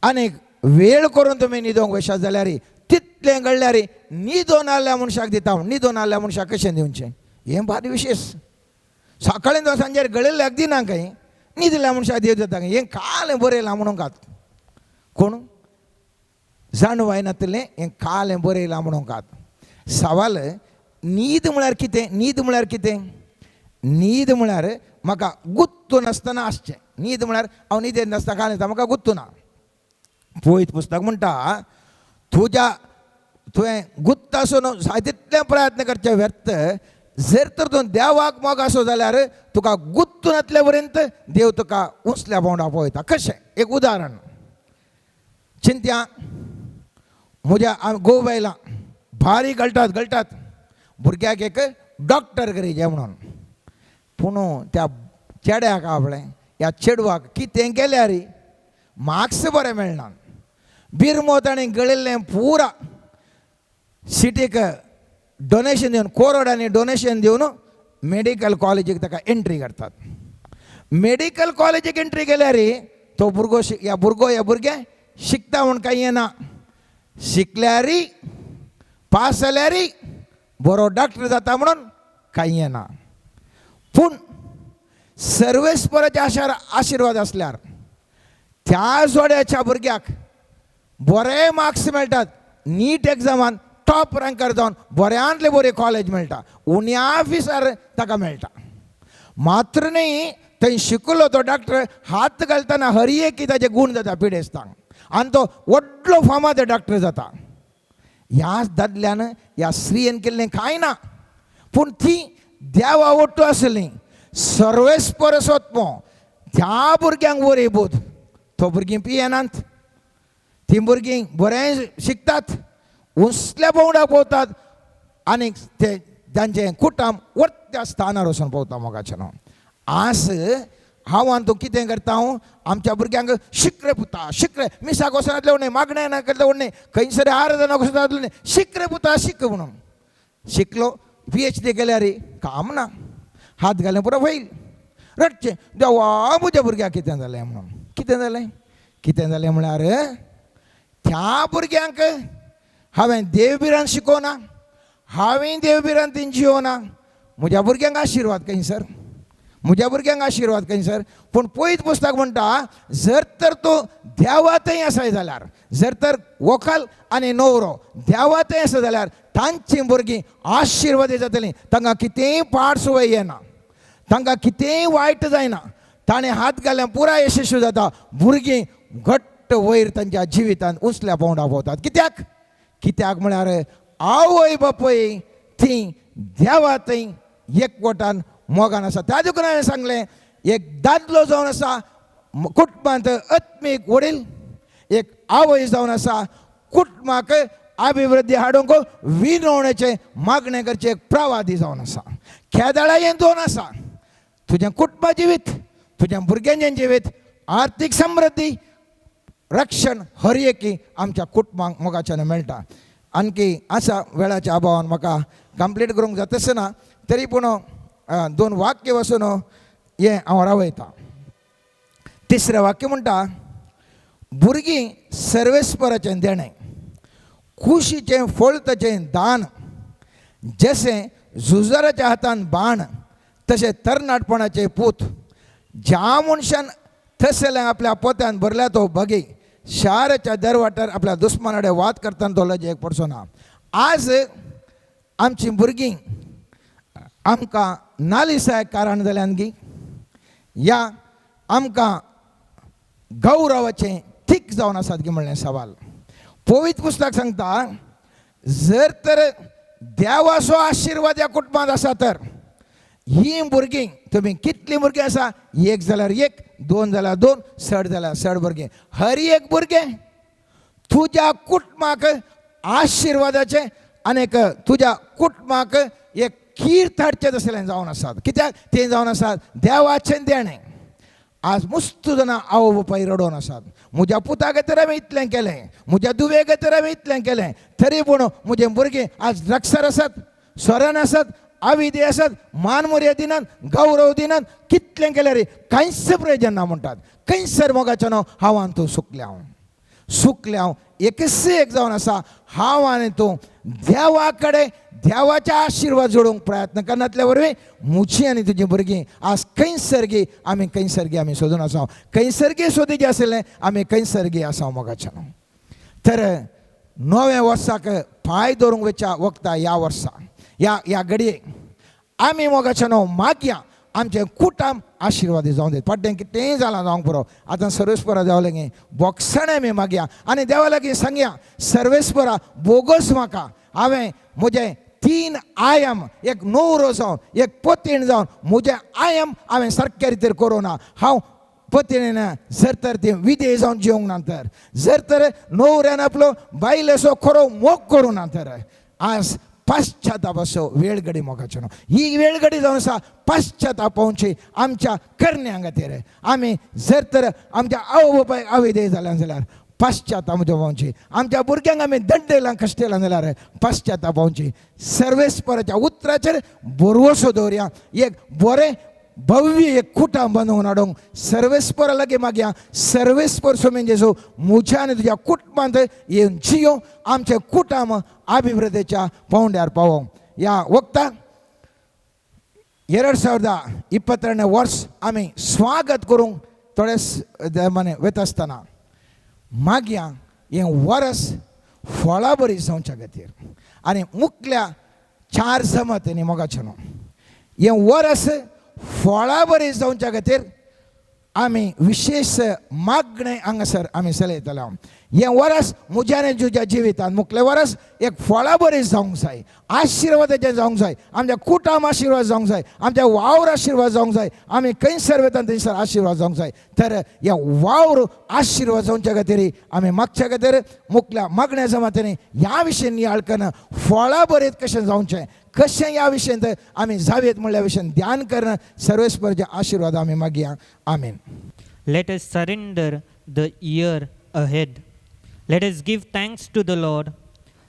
C: आनी वेळ करून तुमी न्हिदोंक वयशात जाल्यार तितलें घडल्यार न्हिदोन आसल्या मनशाक दिता. न्हिदोन आसल्या मनशाक कशें दिवचें? हें भारी विशेश. सकाळीं जावं सांजेर गळिल्ल्याक दिना खंय, न्हिदल्या मनशाक देव दिता खंय. हें कालें बरयलां म्हणूंक आत कोण जाणवाय नातलें, हें कालें बरयलां म्हणूंक आत. सवाल न्हीद म्हळ्यार कितें? न्हीद म्हळ्यार कितें? न्हीद म्हळ्यार म्हाका गुत्तू नासतना आसचें. न्हीद म्हळ्यार हांव न्हिदेन नासतना कांय नासता, म्हाका गुत्तू ना. पयत पुस्तक म्हणटा तुज्या तुवें गुत्त आसून जाय तितले प्रयत्न करचे व्यर्थ. जर तर तूं देवाक मोग आसो जाल्यार तुका गुत्तू नातले पर्यंत देव तुका उंचल्या पावंडा पळयता. कशें? एक उदाहरण चिंत्या, म्हज्या घोव बायलां भारी गळटात गळटात, भुरग्याक एक डॉक्टर करीजे म्हणून. पूण त्या चेड्याक आपलें ह्या चेडवाक कितें केल्यार मार्क्स बरें मेळना. बिरमो ताणें गळिल्लें पुरा सिटीक डोनेशन दिवन, कोरोडांनी डोनेशन दिवन मेडिकल कॉलेजीक ताका एंट्री करतात. मेडिकल कॉलेजीक एंट्री केल्यार तो भुरगो ह्या भुरगो ह्या भुरगें शिकता म्हूण कांय येना. शिकल्यार पास जाल्यार बरो डॉक्टर जाता म्हणून कांय येना. पूण सर्वेस्पराचे आशिर्वाद आसल्यार त्या जोड्याच्या भुरग्याक बरे मार्क्स मेळटात, नीट एग्जामान टॉप रँकर जावन बऱ्यांतले बरे कॉलेज मेळटा, उण्या फिसार ताका मेळटा. मात्र न्ही, थंय शिकलो तो डॉक्टर हात घालतना हर एक ताजे गूण जाता पिडेस्तांक आनी तो व्हडलो फामाद डॉक्टर जाता. ह्या दादल्यान ह्या स्त्रियेन केल्लें कांय ना, पूण ती देवा ओट्टू आसली. सर्वेस्पर सोदपो त्या भुरग्यांक बरी बोध, तो भुरगीं पियेनात, तीं भुरगीं बरें शिकतात, उंचल्या पावंड्याक पावतात आनी ते तांचें कुटुंब वरत्या स्थानार वचून पावता. मोगाचें न्हू, आज हांव आनी तूं कितें करता? हांव आमच्या भुरग्यांक शिकरे पुता शिकरे, मिसाक वचनातले न्हय, मागणें ना करता न्हय, खंयसर आराधना वचनातले न्हय, शिकरे पुता शिक म्हणून. शिकलो PhD केल्यार काम ना, हात घालें पुरो होईल. रडचें देवा म्हज्या भुरग्याक कितें जालें म्हणून. कितें जालें? कितें जालें म्हळ्यार त्या भुरग्यांक हांवें देवभिरांत शिकोवना, हांवें देवभिरांतीन जियोना. म्हज्या भुरग्यांक आशिर्वाद खंय सर, म्हज्या भुरग्यांक आशिर्वाद खंय सर. पूण पयत पुस्तक म्हणटा जर तर तूं देवातय आसाय जाल्यार, जर तर व्हंकल आनी न्हवरो देवातय आसा जाल्यार तांचीं भुरगीं आशिर्वादी जातलीं. तांकां कितेंय पाड सुवय येना, तांकां कितेंय वायट जायना, ताणें हात घाल्यार पुराय यशस्वी जाता. भुरगीं घट्ट वयर तांच्या जिवितांत उंचल्या पावंडा पावतात. कित्याक? कित्याक म्हळ्यार आवय बापूय ती देवा थंय एकवटान मोगान आसा. त्या देखून हांवें सांगलें एक दादलो जावन आसा कुटुंबांत आत्मीक वडील, एक आवय जावन आसा कुटुंबाक अभिवृद्धी हाडूंक विनवणेचें मागणें करचें एक प्रवादी जावन आसा. खेदाळा हें दोन आसा, तुजें कुटुंबा जिवीत, तुज्या भुरग्यांचें जिवीत, आर्थीक समृद्धी, रक्षण हर एकी आमच्या कुटुंबांक मोगाच्यान मेळटा. आणखी आसा वेळाच्या अभावान म्हाका कंप्लीट करूंक जातच ना, तरी पूण दोन वाक्य वचून हें हांव रावयतां. तिसरें वाक्य म्हणटा भुरगीं सर्वेस्पराचें देणें, कुशीचें फळ ताचें दान, जशें झुजाराच्या हातान बाण तशें तरणाटपणाचे पूत. ज्या मनशान थसलें आपल्या पोत्यान भरल्या तो बगी, शाराच्या दरवाटार आपल्या दुस्मानाडे वाद करतना तो लजेक पडचो ना. आज आमचीं भुरगीं आमकां नालिसाय कारण जाल्यान गी या आमकां गौरवाचें थीक जावन आसात गी म्हणलें सवाल. पवित्र पुस्तक सांगता जर तर देवाचो आशिर्वाद ह्या कुटुंबांत आसा तर ही भुरगीं, तुमी कितलीं भुरगीं आसा, एक जाल्यार एक, दोन जाल्यार दोन, सड जाल्यार सड भुरगीं, हर एक भुरगें तुज्या कुटुंबाक आशिर्वादाचें आनीक तुज्या कुटुंबाक एक कीर्त हाडचें तसलें जावन आसात. कित्याक तें जावन आसात देवाचें देणें. आज मुस्त जाणां आवय बापाय रडोवन आसात, म्हज्या पुता खातीर हांवें इतलें केलें, म्हज्या दुवे खातीर हांवें इतलें केलें, तरी पूण म्हजे भुरगीं आज ड्रग्सार आसात, सोऱ्यान आसात, आविदे आसात, मान मर्याद दिनात, गौरव दिनात, कितलें केल्यार कांयच प्रयोजन ना म्हणटात. खंयसर मोगाचें न्हू हांव आनी तूं सुकल्या, हांव सुकल्या, हांव एकच एक जावन आसा. हांव आनी तूं देवा कडेन देवाच्या आशिर्वाद जोडूंक प्रयत्न करनातल्या वरवीं म्हजी आनी तुजी भुरगीं आज खंयसर गी आमी खंयसर गी आमी सोदून आसा, खंयसर गी सोदीचें आशिल्लें आमी खंयसर गी आसा मोगाचें न्हू. तर नव्या वर्साक पांय दवरूंक वयच्या वखता ह्या वर्सा ह्या ह्या घडये आमी मोगाचें न्हू मागया आमचें कुटुंब आशिर्वादी जावं दी. पड्डें कितेंय जालां जावंक पुरो, आतां सर्वेस्परा देवा लागीं बोगसणें आमी मागया आनी देवा लागीं सांगया, सर्वेस्परा बोगस म्हाका, हांवें म्हजें तीन आयाम, एक न्हवरो जावन एक पतीण जावन म्हजें आयाम हांवें सारक्या रितीर करूं ना. हांव पतीणेन जर तर ती विधेय जावन जिवंक ना तर, जर तर न्हवऱ्यान आपलो बायलेचो खरो मोग करूं ना तर आज पश्चातापाचो वेळ घडी मोगाचो न्हू. ही वेळ घडी जावन आसा पश्चातापावची आमच्या करण्या खातीर. आमी जर तर आमच्या आवय बापायक अविधेय जाल्या जाल्यार पश्चाताप जावची, आमच्या भुरग्यांक आमी दंडयलां कश्टेलां जाल्यार पश्चाताप जावची. सर्वेस्पराच्या उतराचेर भरवसो दवरया, एक बरें भव्य एक कुटुंब बांदून हाडूंक सर्वेस्परा लागीं मागया. सर्वेस्पर स्वामी जेजू म्हज्या आनी तुज्या कुटुंबांत येवन जियो, आमचें कुटुंब अभिवृद्धीच्या पावंड्यार पावोवंक. ह्या वखदाक 2022ನೇ वर्स आमी स्वागत करूंक थोडे मने वता आसतना मागया हें वर्स फळां बरी जावच्या खातीर आनी मुखल्या चार जमत न्ही मोगाचें न्हू, हें वर्स फळां बरी जावच्या खातीर आमी विशेश मागणें हांगासर आमी चलयतले. हें वर्स म्हज्या आनी तुज्या जिवितांत मुखलें वर्स एक फळां बरी जावंक जाय, आशिर्वादाचें जावंक जाय, आमच्या कुटुंब आशिर्वाद जावंक जाय, आमच्या वावर आशिर्वाद जावंक जाय, आमी खंयसर वता थंयसर आशिर्वाद जावंक जाय. तर ह्या वावर आशिर्वाद जावच्या खातीर आमी मागच्या खातीर मुखल्या मागण्या जमातींनी ह्या विशयी नियाळ करून फळां बरीत कशें जावचें, कशें ह्या विशयांत आमी जावयेत म्हणल्या विशयान ध्यान करून सर्वेस्परचे आशिर्वाद आमी मागया. आमीन.
D: Let us surrender the year ahead. Let us give thanks to the Lord.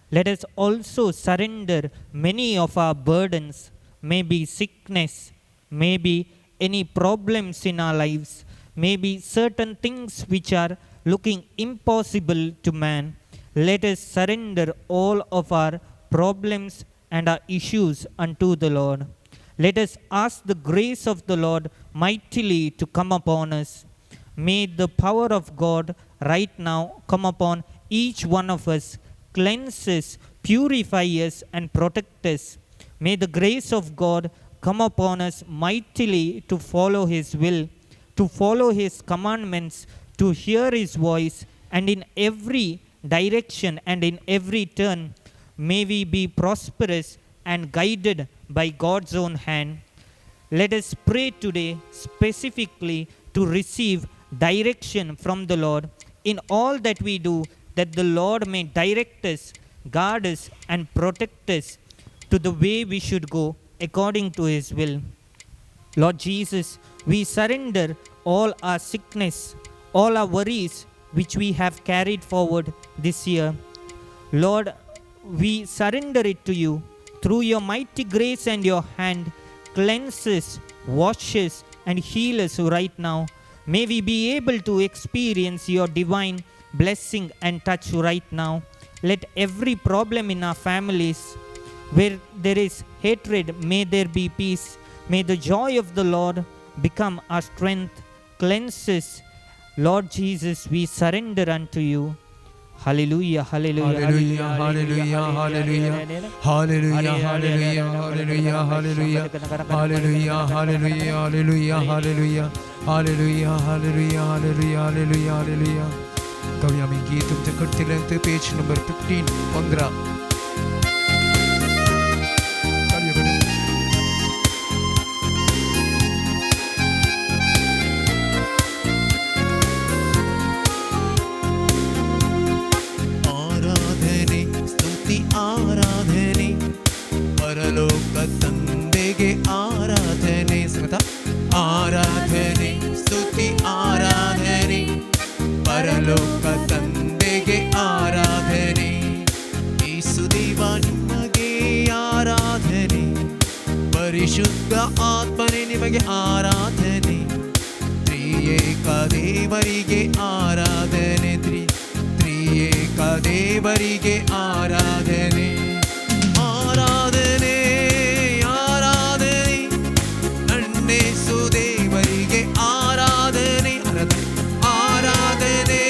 D: Let us also surrender many of our burdens, maybe sickness, maybe any problems in our lives, maybe certain things which are looking impossible to man. Let us surrender all of our problems and our issues unto the Lord. Let us ask the grace of the Lord mightily to come upon us. May the power of God right now come upon each one of us, cleanse us, purify us, and protect us. May the grace of God come upon us mightily to follow His will, to follow His commandments, to hear His voice, and in every direction and in every turn, may we be prosperous and guided by God's own hand. Let us pray today specifically to receive direction from the Lord in all that we do, that the Lord may direct us, guard us, and protect us to the way we should go according to His will. Lord Jesus, we surrender all our sickness, all our worries which we have carried forward this year. Lord, we surrender it to you. Through your mighty grace and your hand, cleanse us, wash us, and heal us right now. May we be able to experience your divine blessing and touch right now. Let every problem in our families, where there is hatred, may there be peace. May the joy of the Lord become our strength. Cleanse us. Lord Jesus, we surrender unto you. Hallelujah, hallelujah,
A: hallelujah, hallelujah, hallelujah, hallelujah, hallelujah, hallelujah, hallelujah, hallelujah, hallelujah, hallelujah, hallelujah, hallelujah, hallelujah, hallelujah, hallelujah, hallelujah. कवी आमी गीत तुमच्या कडतीलें पेज number 15, 15. ताळयो करून.
E: ಆರಾಧನೆ ಸ್ತುತಿ ಆರಾಧನೆ ಪರಲೋಕ ತಂದೆಗೆ.
A: ನಿಮಗೆ ಆರಾಧನೆ. ಸಂಗತ ಆರಾಧನೆ, ಸ್ತುತಿ ಆರಾಧನೆ, ಪರಲೋಕ ತಂದೆಗೆ ಆರಾಧನೆ. ಯೇಸುದೇವ ನಿಮಗೆ ಆರಾಧನೆ, ಪರಿಶುದ್ಧ ಆತ್ಮನೇ ನಿಮಗೆ ಆರಾಧನೆ, ತ್ರಿಯೇಕ ದೇವರಿಗೆ ಆರಾಧನೆ, ತ್ರಿಯೇಕ ದೇವರಿಗೆ ಆರಾಧನೆ. ಆರಾಧನೆ ಆರಾಧನೆ, ನನ್ನೇಸು ದೇವರಿಗೆ ಆರಾಧನೆ. ಆರಾಧನೆ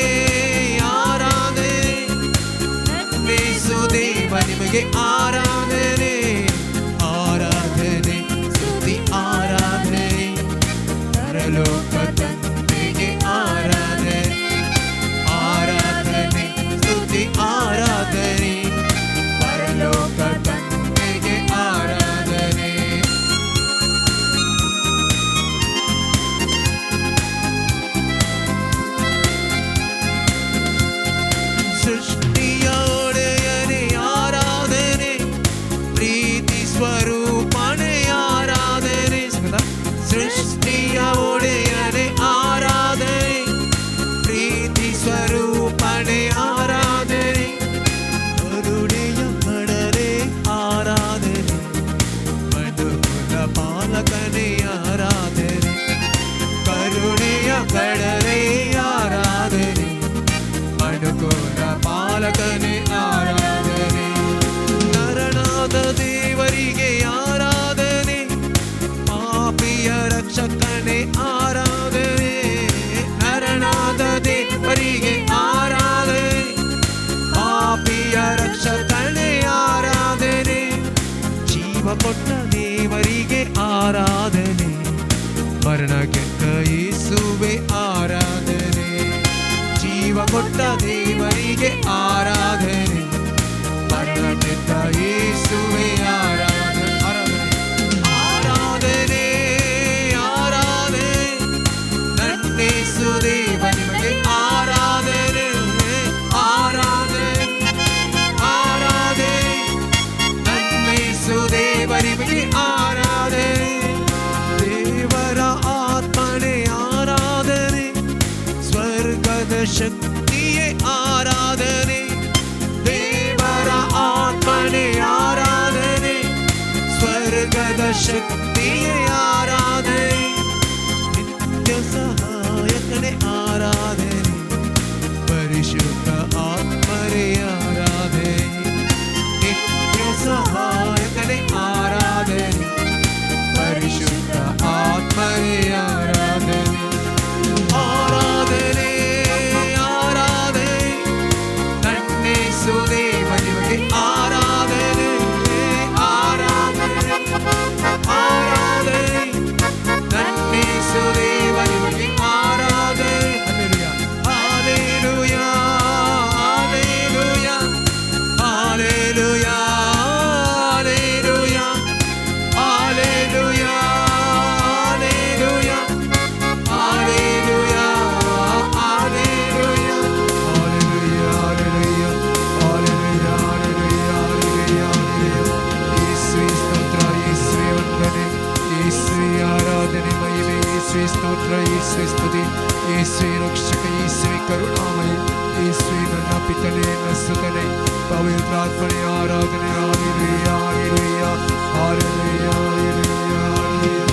A: ಆರಾಧನೆ, ನನ್ನೇಸು ದೇವ ನಿಮಗೆ ಆರಾಧನೆ. ಆರಾಧನೆ, ಸ್ತುತಿ ಆರಾಧನೆ, ಪರಲೋಕ ತಂದೆಗೆ ಆರಾಧನೆ. ಆರಾಧನೆ, ಸ್ತುತಿ ಆರಾಧನೆ, ಪರಲೋಕ ತಂದೆಗೆ ಆರಾಧನೆ. ಸೃಷ್ಟಿಯ ಒಡೆಯನೇ ಆರಾಧನೆ, ಪ್ರೀತಿ ಸ್ವರೂಪನೇ ಆರಾಧನೆ. ಸೃಷ್ಟಿಯ ಒಡೆಯನೇ ಆರಾಧನೆ, ಪ್ರೀತಿ ಸ್ವರೂಪನೇ ಆರಾಧನೆ, ಕರುಣೆಯ ಕಡಲೆ ಆರಾಧನೆ, ಮನುಕುಲ ಪಾಲಕನೇ ಆರಾಧನೆ, ಕರುಣೆಯ ಕಡಲೆ ಆರಾಧನೆ, ಮನುಕುಲ ಪಾಲಕನೇ ಆರಾಧನೆ. ನರನಾದ ದೇವರಿಗೆ ಆರಾಧನೆ, ಪಾಪಿಯ ರಕ್ಷಕನೇ ಆರಾಧನೆ, ನರನಾದ ದೇವರಿಗೆ ಆರಾಧನೆ, ಪಾಪಿಯ ರಕ್ಷಕನೇ ಆರಾಧನೆ, ಜೀವ ಕೊಟ್ಟ ದೇವರಿಗೆ ಆರಾಧನೆ, ಮರಣ ಗೆದ್ದ ಯೇಸುವೆ ಆರಾಧನೆ, ಜೀವ ಕೊಟ್ಟ ದೇವರಿಗೆ ಆರಾಧನೆ, ಮರಣ ಗೆದ್ದ ಯೇಸುವೆ ಆರಾಧನೆ. ಆರಾಧನೆ ಆರಾಧನೆ, ನನ್ನೇಸು ದೇವ ನಿಮಗೆ ಆರಾಧನೆ. ಆರಾಧನೆ ಆರಾಧನೆ, ನನ್ನೇಸು ದೇವ ನಿಮಗೆ ಆರಾಧನೆ. ದೇವರ ಆತ್ಮನೇ ಆರಾಧನೆ, ಸ್ವರ್ಗದ ಶಕ್ತಿಯೇ ಆರಾಧನೆ, ದೇವರ ಆತ್ಮನೇ ಆರಾಧನೆ, ಸ್ವರ್ಗದ ಶಕ್ತಿಯೇ ಆರಾಧನೆ, ನಿತ್ಯ ಸಹಾಯಕನೇ ಆರಾಧನೆ, ಪರಿಶುದ್ಧ ಆತ್ಮರೇ ಆರಾಧನೆ, ನಿತ್ಯ ಸಹಾಯಕನೇ ಆರಾಧನೆ, ಪರಿಶುದ್ಧ ಆತ್ಮರೇ ಆರಾಧನೆ. ಆರಾಧನೆ ಆರಾಧನೆ, ನನ್ನೇಸು ದೇವ ನಿಮಗೆ ಆರಾಧನೆ. ಆರಾಧನೆ ಆರಾಧನೆ, ನನ್ನೇಸು ದೇವ ನಿಮಗೆ ಆರಾಧನೆ. Hallelujah hallelujah hallelujah hallelujah hallelujah hallelujah hallelujah hallelujah hallelujah hallelujah hallelujah hallelujah hallelujah. ಯೇಸುವೇ ಸ್ತೋತ್ರ, ಯೇಸುವೇ ವಂದನೆ, ಯೇಸುವೇ ಆರಾಧನೆ, ಮಹಿಮೆ, ಯೇಸುವೇ ಸ್ತೋತ್ರ, ಯೇಸುವೇ ಸ್ತುತಿ, ಯೇಸುವೇ ರಕ್ಷಕ, ಯೇಸುವೇ ಕರುಣಾಮಯ, ಯೇಸುವೇ ನನ್ನ ಪಿತನೇ, ನನ್ನ ಸುತನೇ, ಪವಿತ್ರಾತ್ಮನೇ ಆರಾಧನೆ. Hallelujah hallelujah hallelujah hallelujah hallelujah.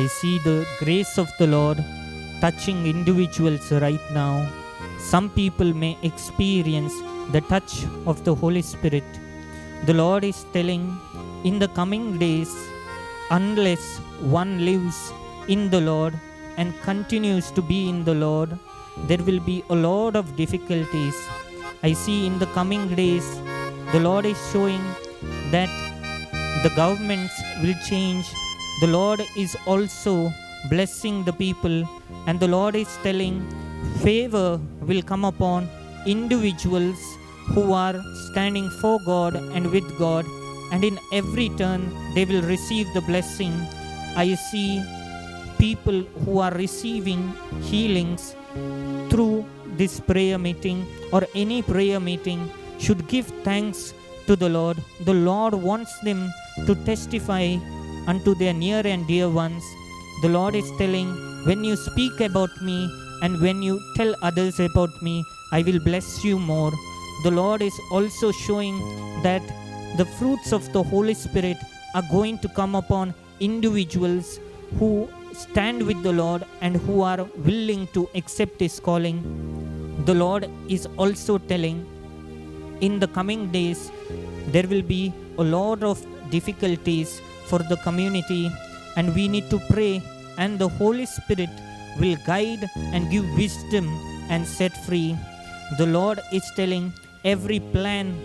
D: I see the grace of the Lord touching individuals right now. Some people may experience the touch of the Holy Spirit. The Lord is telling, in the coming days, unless one lives in the Lord and continues to be in the Lord, there will be a lot of difficulties. I see in the coming days, the Lord is showing that the governments will change. The Lord is also blessing the people, and the Lord is telling favor will come upon individuals who are standing for God and with God, and in every turn they will receive the blessing. I see people who are receiving healings through this prayer meeting or any prayer meeting should give thanks to the Lord. The Lord wants them to testify unto their near and dear ones. The Lord is telling, when you speak about me and when you tell others about me, I will bless you more. The Lord is also showing that the fruits of the Holy Spirit are going to come upon individuals who stand with the Lord and who are willing to accept His calling. The Lord is also telling, in the coming days there will be a lot of difficulties for the community, and we need to pray, and the Holy Spirit will guide and give wisdom and set free. The Lord is telling, every plan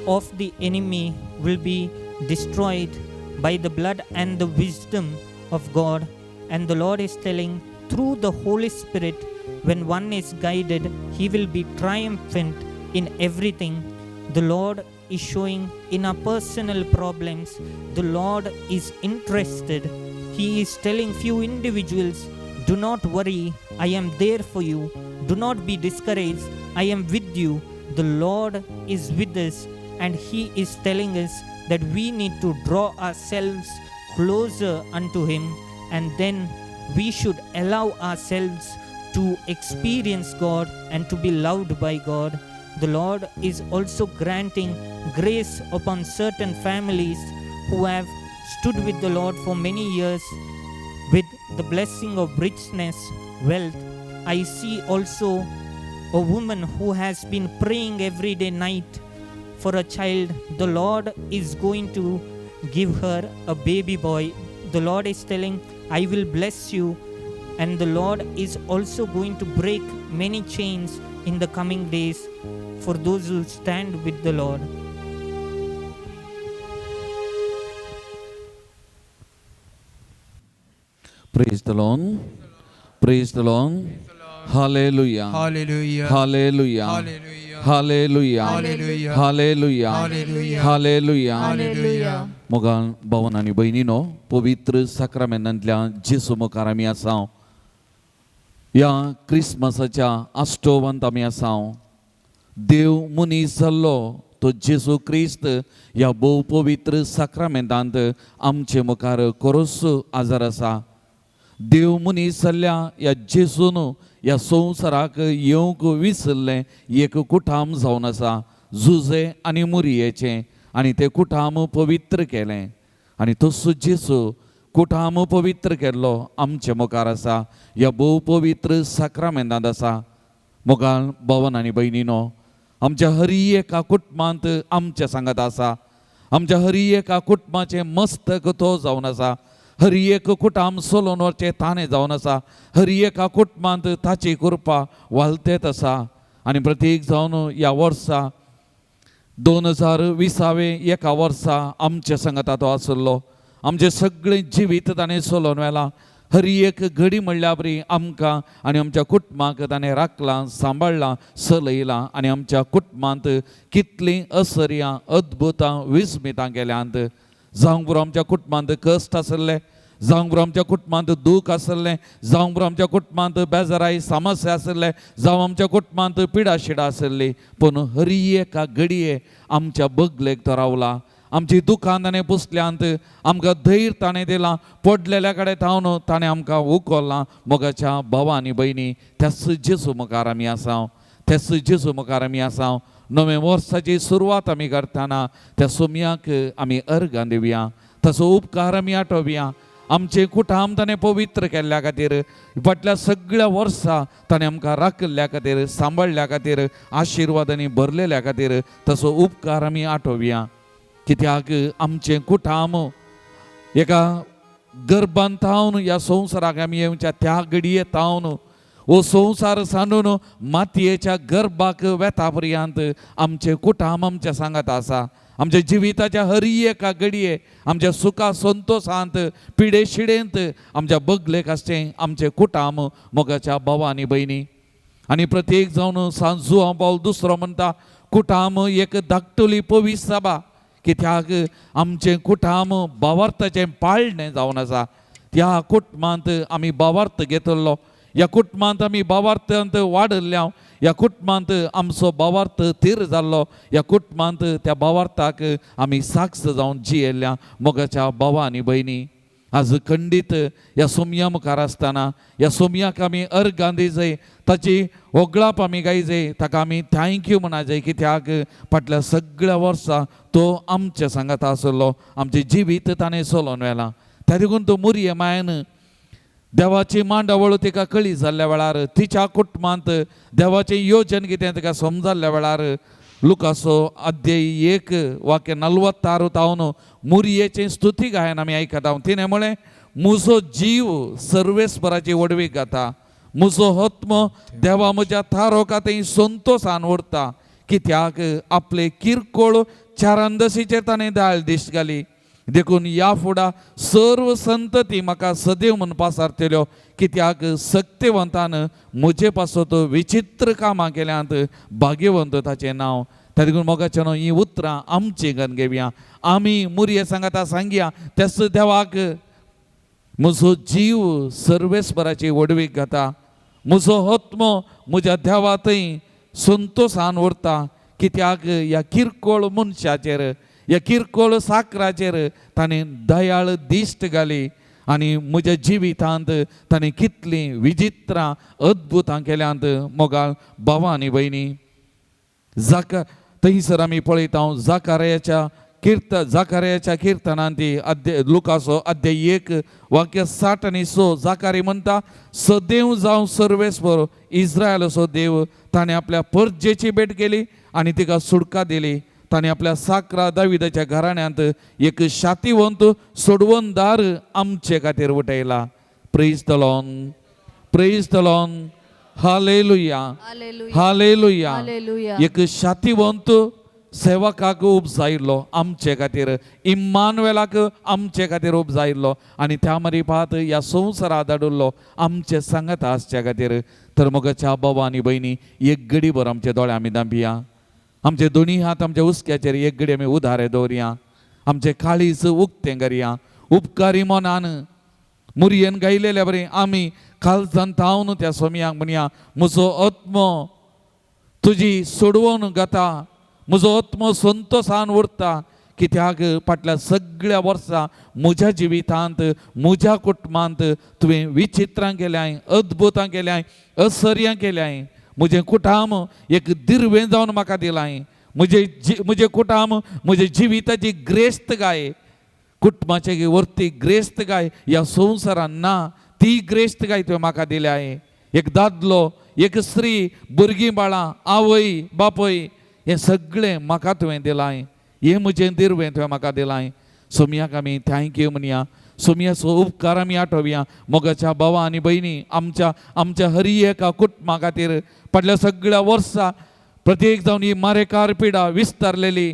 D: of the enemy will be destroyed by the blood and the wisdom of God. And the Lord is telling, through the Holy Spirit, when one is guided, he will be triumphant in everything. The Lord is showing in our personal problems, the Lord is interested. He is telling few individuals, do not worry, I am there for you. Do not be discouraged, I am with you. The Lord is with us, and He is telling us that we need to draw ourselves closer unto Him, and then we should allow ourselves to experience God and to be loved by God. The Lord is also granting grace upon certain families who have stood with the Lord for many years with the blessing of richness, wealth. I see also a woman who has been praying every day night for a child. The Lord is going to give her a baby boy. The Lord is telling, I will bless you. And the Lord is also going to break many chains in the coming days for those who stand with the Lord.
E: Praise the Lord. Praise the Lord. Hallelujah.
A: Hallelujah.
E: Hallelujah.
A: Hallelujah.
E: Hallelujah.
A: Hallelujah.
E: Hallelujah.
A: Hallelujah.
E: Hallelujah.
A: Hallelujah.
E: मोगाळ भावन आनी भयणीनो, पवित्र साक्रामेंतांतल्या जेजू मुखार आमी आसा. ह्या क्रिसमसाच्या आस्टोवांत आमी आसा. देव मनीस जाल्लो तो जेजू क्रिस्त ह्या भोव पवित्र साक्रामेंतांत आमचे मुखार खरोच आजार आसा. देव मनीस जाल्ल्या ह्या जेजून ह्या संवसाराक येवंक विसरलें एक कुठाम जावन आसा, जुजे आनी मुरयेचें, आनी तें कुठाम पवित्र केलें. आनी तसो जेजू कुठाम पवित्र केल्लो आमचे मुखार आसा, ह्या भोव पवित्र साक्रामेंतांत आसा. मोगाळ भावन आनी भयणीनो, आमच्या हरी एका कुटुंबांत आमच्या सांगात आसा. आमच्या हरी एका कुटुंबाचें मस्तक तो जावन आसा. हरी एक कुटाम सोलोवन व्हरचें ताणें जावन आसा. हरी एका कुटुंबांत ताची कृपा वालतेत आसा. आनी प्रत्येक जावन ह्या वर्सा 2020 एका वर्सा आमच्या सांगाता तो आसलो. आमचें सगळें जिवीत ताणें सोलोवन व्हेलां. हरी एक घडी म्हणल्या बरी आमकां आनी आमच्या कुटुंबाक ताणें राखलां, सांबाळ्ळां, चलयलां. आनी आमच्या कुटुंबांत कितलीं असर्यां, अद्भुतां, विस्मितां केल्यांत. जावंक पुरो आमच्या कुटुंबांत कश्ट आसले, जावंक पुरो आमच्या कुटुंबांत दूख आसलें, जावंक पुरो आमच्या कुटुंबांत बेजाराय समस्या आसले, जावं आमच्या कुटुंबांत पिडाशिडा आसली, पूण हरी एका घडये आमच्या बगलेक तो रावला. आमची दुखां ताणें पुसल्यांत, आमकां धैर्य ताणें दिलां. पडलेल्या कडेन थावन ताणें आमकां उखल्लां. मोगाच्या भावा आनी भयणी, त्याच जेजू मुखार आमी आसा, त्याच जेजू मुखार आमी आसा. नव्या वर्साची सुरवात आमी करतना त्या सोम्याक आमी अर्गां दिवया, ताचो उपकार आमी आठोवया. आमचें कुटाम ताणें पवित्र केल्ल्या खातीर, फाटल्या सगळ्या वर्सा ताणें आमकां राखिल्ल्या खातीर, सांबाळ्ळ्या खातीर, आशिर्वादांनी भरलेल्या खातीर ताचो उपकार आमी आठोवया. कित्याक आमचें कुटाम एका गर्भांत थावन ह्या संवसाराक आमी येवच्या त्या घडये थावन हो संवसार सांडून मातयेच्या गर्भाक वेता पर्यंत आमचें कुटाम आमच्या सांगात आसा. आमच्या जिविताच्या हरी एका घडये आमच्या सुखा संतोशांत, पिडे शिडेंत आमच्या बगलेक आसचें आमचें कुटाम मोगाच्या भावा आनी भयणी. आनी प्रत्येक जावन सांजू हांव पावल दुसरो म्हणटा, कुटाम एक धाकटुली पवीस सभा. कित्याक आमचें कुटाम भावार्थाचें पाळणें जावन आसा. त्या कुटुंबांत आमी भावार्थ घेतलो, ह्या कुटुंबांत आमी भावार्थांत वाडल्ल्या, ह्या कुटुंबांत आमचो भावार्थ थीर जाल्लो, ह्या कुटुंबांत त्या भावार्थाक आमी साक्ष जावन जियेल्ल्या मोगाच्या भावा आनी भयणी आज खंडीत ह्या सोमया मुखार आसतना ह्या सोमयाक आमी अर्गां दिजय, ताची होगळाप आमी गायजय, ताका आमी thank you म्हणा कित्याक फाटल्या सगळ्या वर्सां तो आमच्या सांगाता आसलो, आमचें जिवीत ताणें चलोवन व्हेलां. त्या देखून तो मुरये मायन देवाची मांडावळ तिका कळी जाल्ल्या वेळार, तिच्या कुटुंबांत देवाचें योजन कितें तिका समजाल्ल्या वेळार लुकासो अध्याय 1 वाक्य 46 तावन मुरयेचें स्तुती गायन आमी आयकता. तिणें म्हळें, म्हजो जीव सर्वेस्पराची व्हडवीक गाता, म्हजो आत्मो देवा म्हज्या थारोका थंय संतोसान उरता, कित्याक आपले किरकोळ चारांदशीचेर ताणें दाळ दिश्ट घाली. देखून ह्या फुडा सर्व संतती म्हाका सदैव म्हूण पासारतल्यो, कित्याक सक्तेवंतान म्हजे पासत विचित्र कामां केल्यांत, भाग्यवंत ताचें नांव. त्या देखून मोगाचें न्हू हीं उतरां आमचीं गन घेवया, आमी मुरये सांगाता सांगया त्याच देवाक, म्हजो जीव सर्वेस्पराची व्हडवीक गाता, म्हजो आत्मो म्हज्या देवा थंय संतोसान उरता, कित्याक ह्या किरकोळ मनशाचेर, ह्या किरकोळ साकराचेर ताणें दयाळ दिश्ट घाली आनी म्हज्या जिवितांत ताणें कितलीं विचित्रां अद्भुतां केल्यांत. मोगाळ भावा आनी भयणी, जाका थंयसर आमी पळयता जाकार्याच्या किर्तनांत ती अध्याय लुकासो अध्याय 1 वाक्य 60 आनी 6 जाकारी म्हणटा, सदैव जावं सर्वेस्पर इस्रायलाचो देव, ताणें आपल्या परजेची भेट केली आनी तिका सुटका दिली. ताणें आपल्या साकरा दाविदाच्या घराण्यांत एक शातीवंत सोडवणदार आमचे खातीर उठयला. Praise the Lord, praise the Lord, hallelujah, hallelujah.
B: Hallelujah.
E: एक शातीवंत सेवकाक उपजायिल्लो आमचे खातीर, इम्मानुएलाक आमचे खातीर उपजायिल्लो आनी त्या मरिपात ह्या संवसारा धाडिल्लो आमचे सांगात आसच्या खातीर. तर मोगाच्या बाबा आनी भयणी, एक गडीभर आमचे दोळे आमी दांपया, आमचे दोनी हात आमच्या हुस्क्याचेर एक घडी आमी उदारे दवरया, आमचे काळीज उक्तें करया, उपकारी मनान मुरयेन गायलेल्या बरी आमी कालजान तावन त्या सोमयांक म्हणया, म्हजो आत्मो तुजी सोडवण गाता, म्हजो आत्मो संतोसान उरता, कित्याक फाटल्या सगळ्या वर्सां म्हज्या जिवितांत म्हज्या कुटुंबांत तुवें विचित्रां केल्यांय, अद्भुतां केल्यांय, असर्यां केल्यांय. म्हजें कुटाम एक दिर्वें जावन म्हाका दिलांय, म्हजें कुटाम म्हज्या जिविताची ग्रेस्त गाय, कुटुंबाचे वरती ग्रेस्त गाय ह्या संवसारान ना, ती ग्रेस्त गाय तुवें म्हाका दिल्याय. एक दादलो, एक स्त्री, भुरगीं बाळां, आवय बापूय, हें सगळें म्हाका तुवें दिलांय, हें म्हजें दिर्वें तुवें म्हाका दिलांय. सोमयाक आमी thank you म्हणया, सोमयाचो उपकार आमी आठोवया. मोगाच्या भावा आनी भयणी, आमच्या आमच्या हरी एका कुटुंबा खातीर फाटल्या सगळ्या वर्सां प्रत्येक जावन ही मारेकार पिडा विस्तारलेली,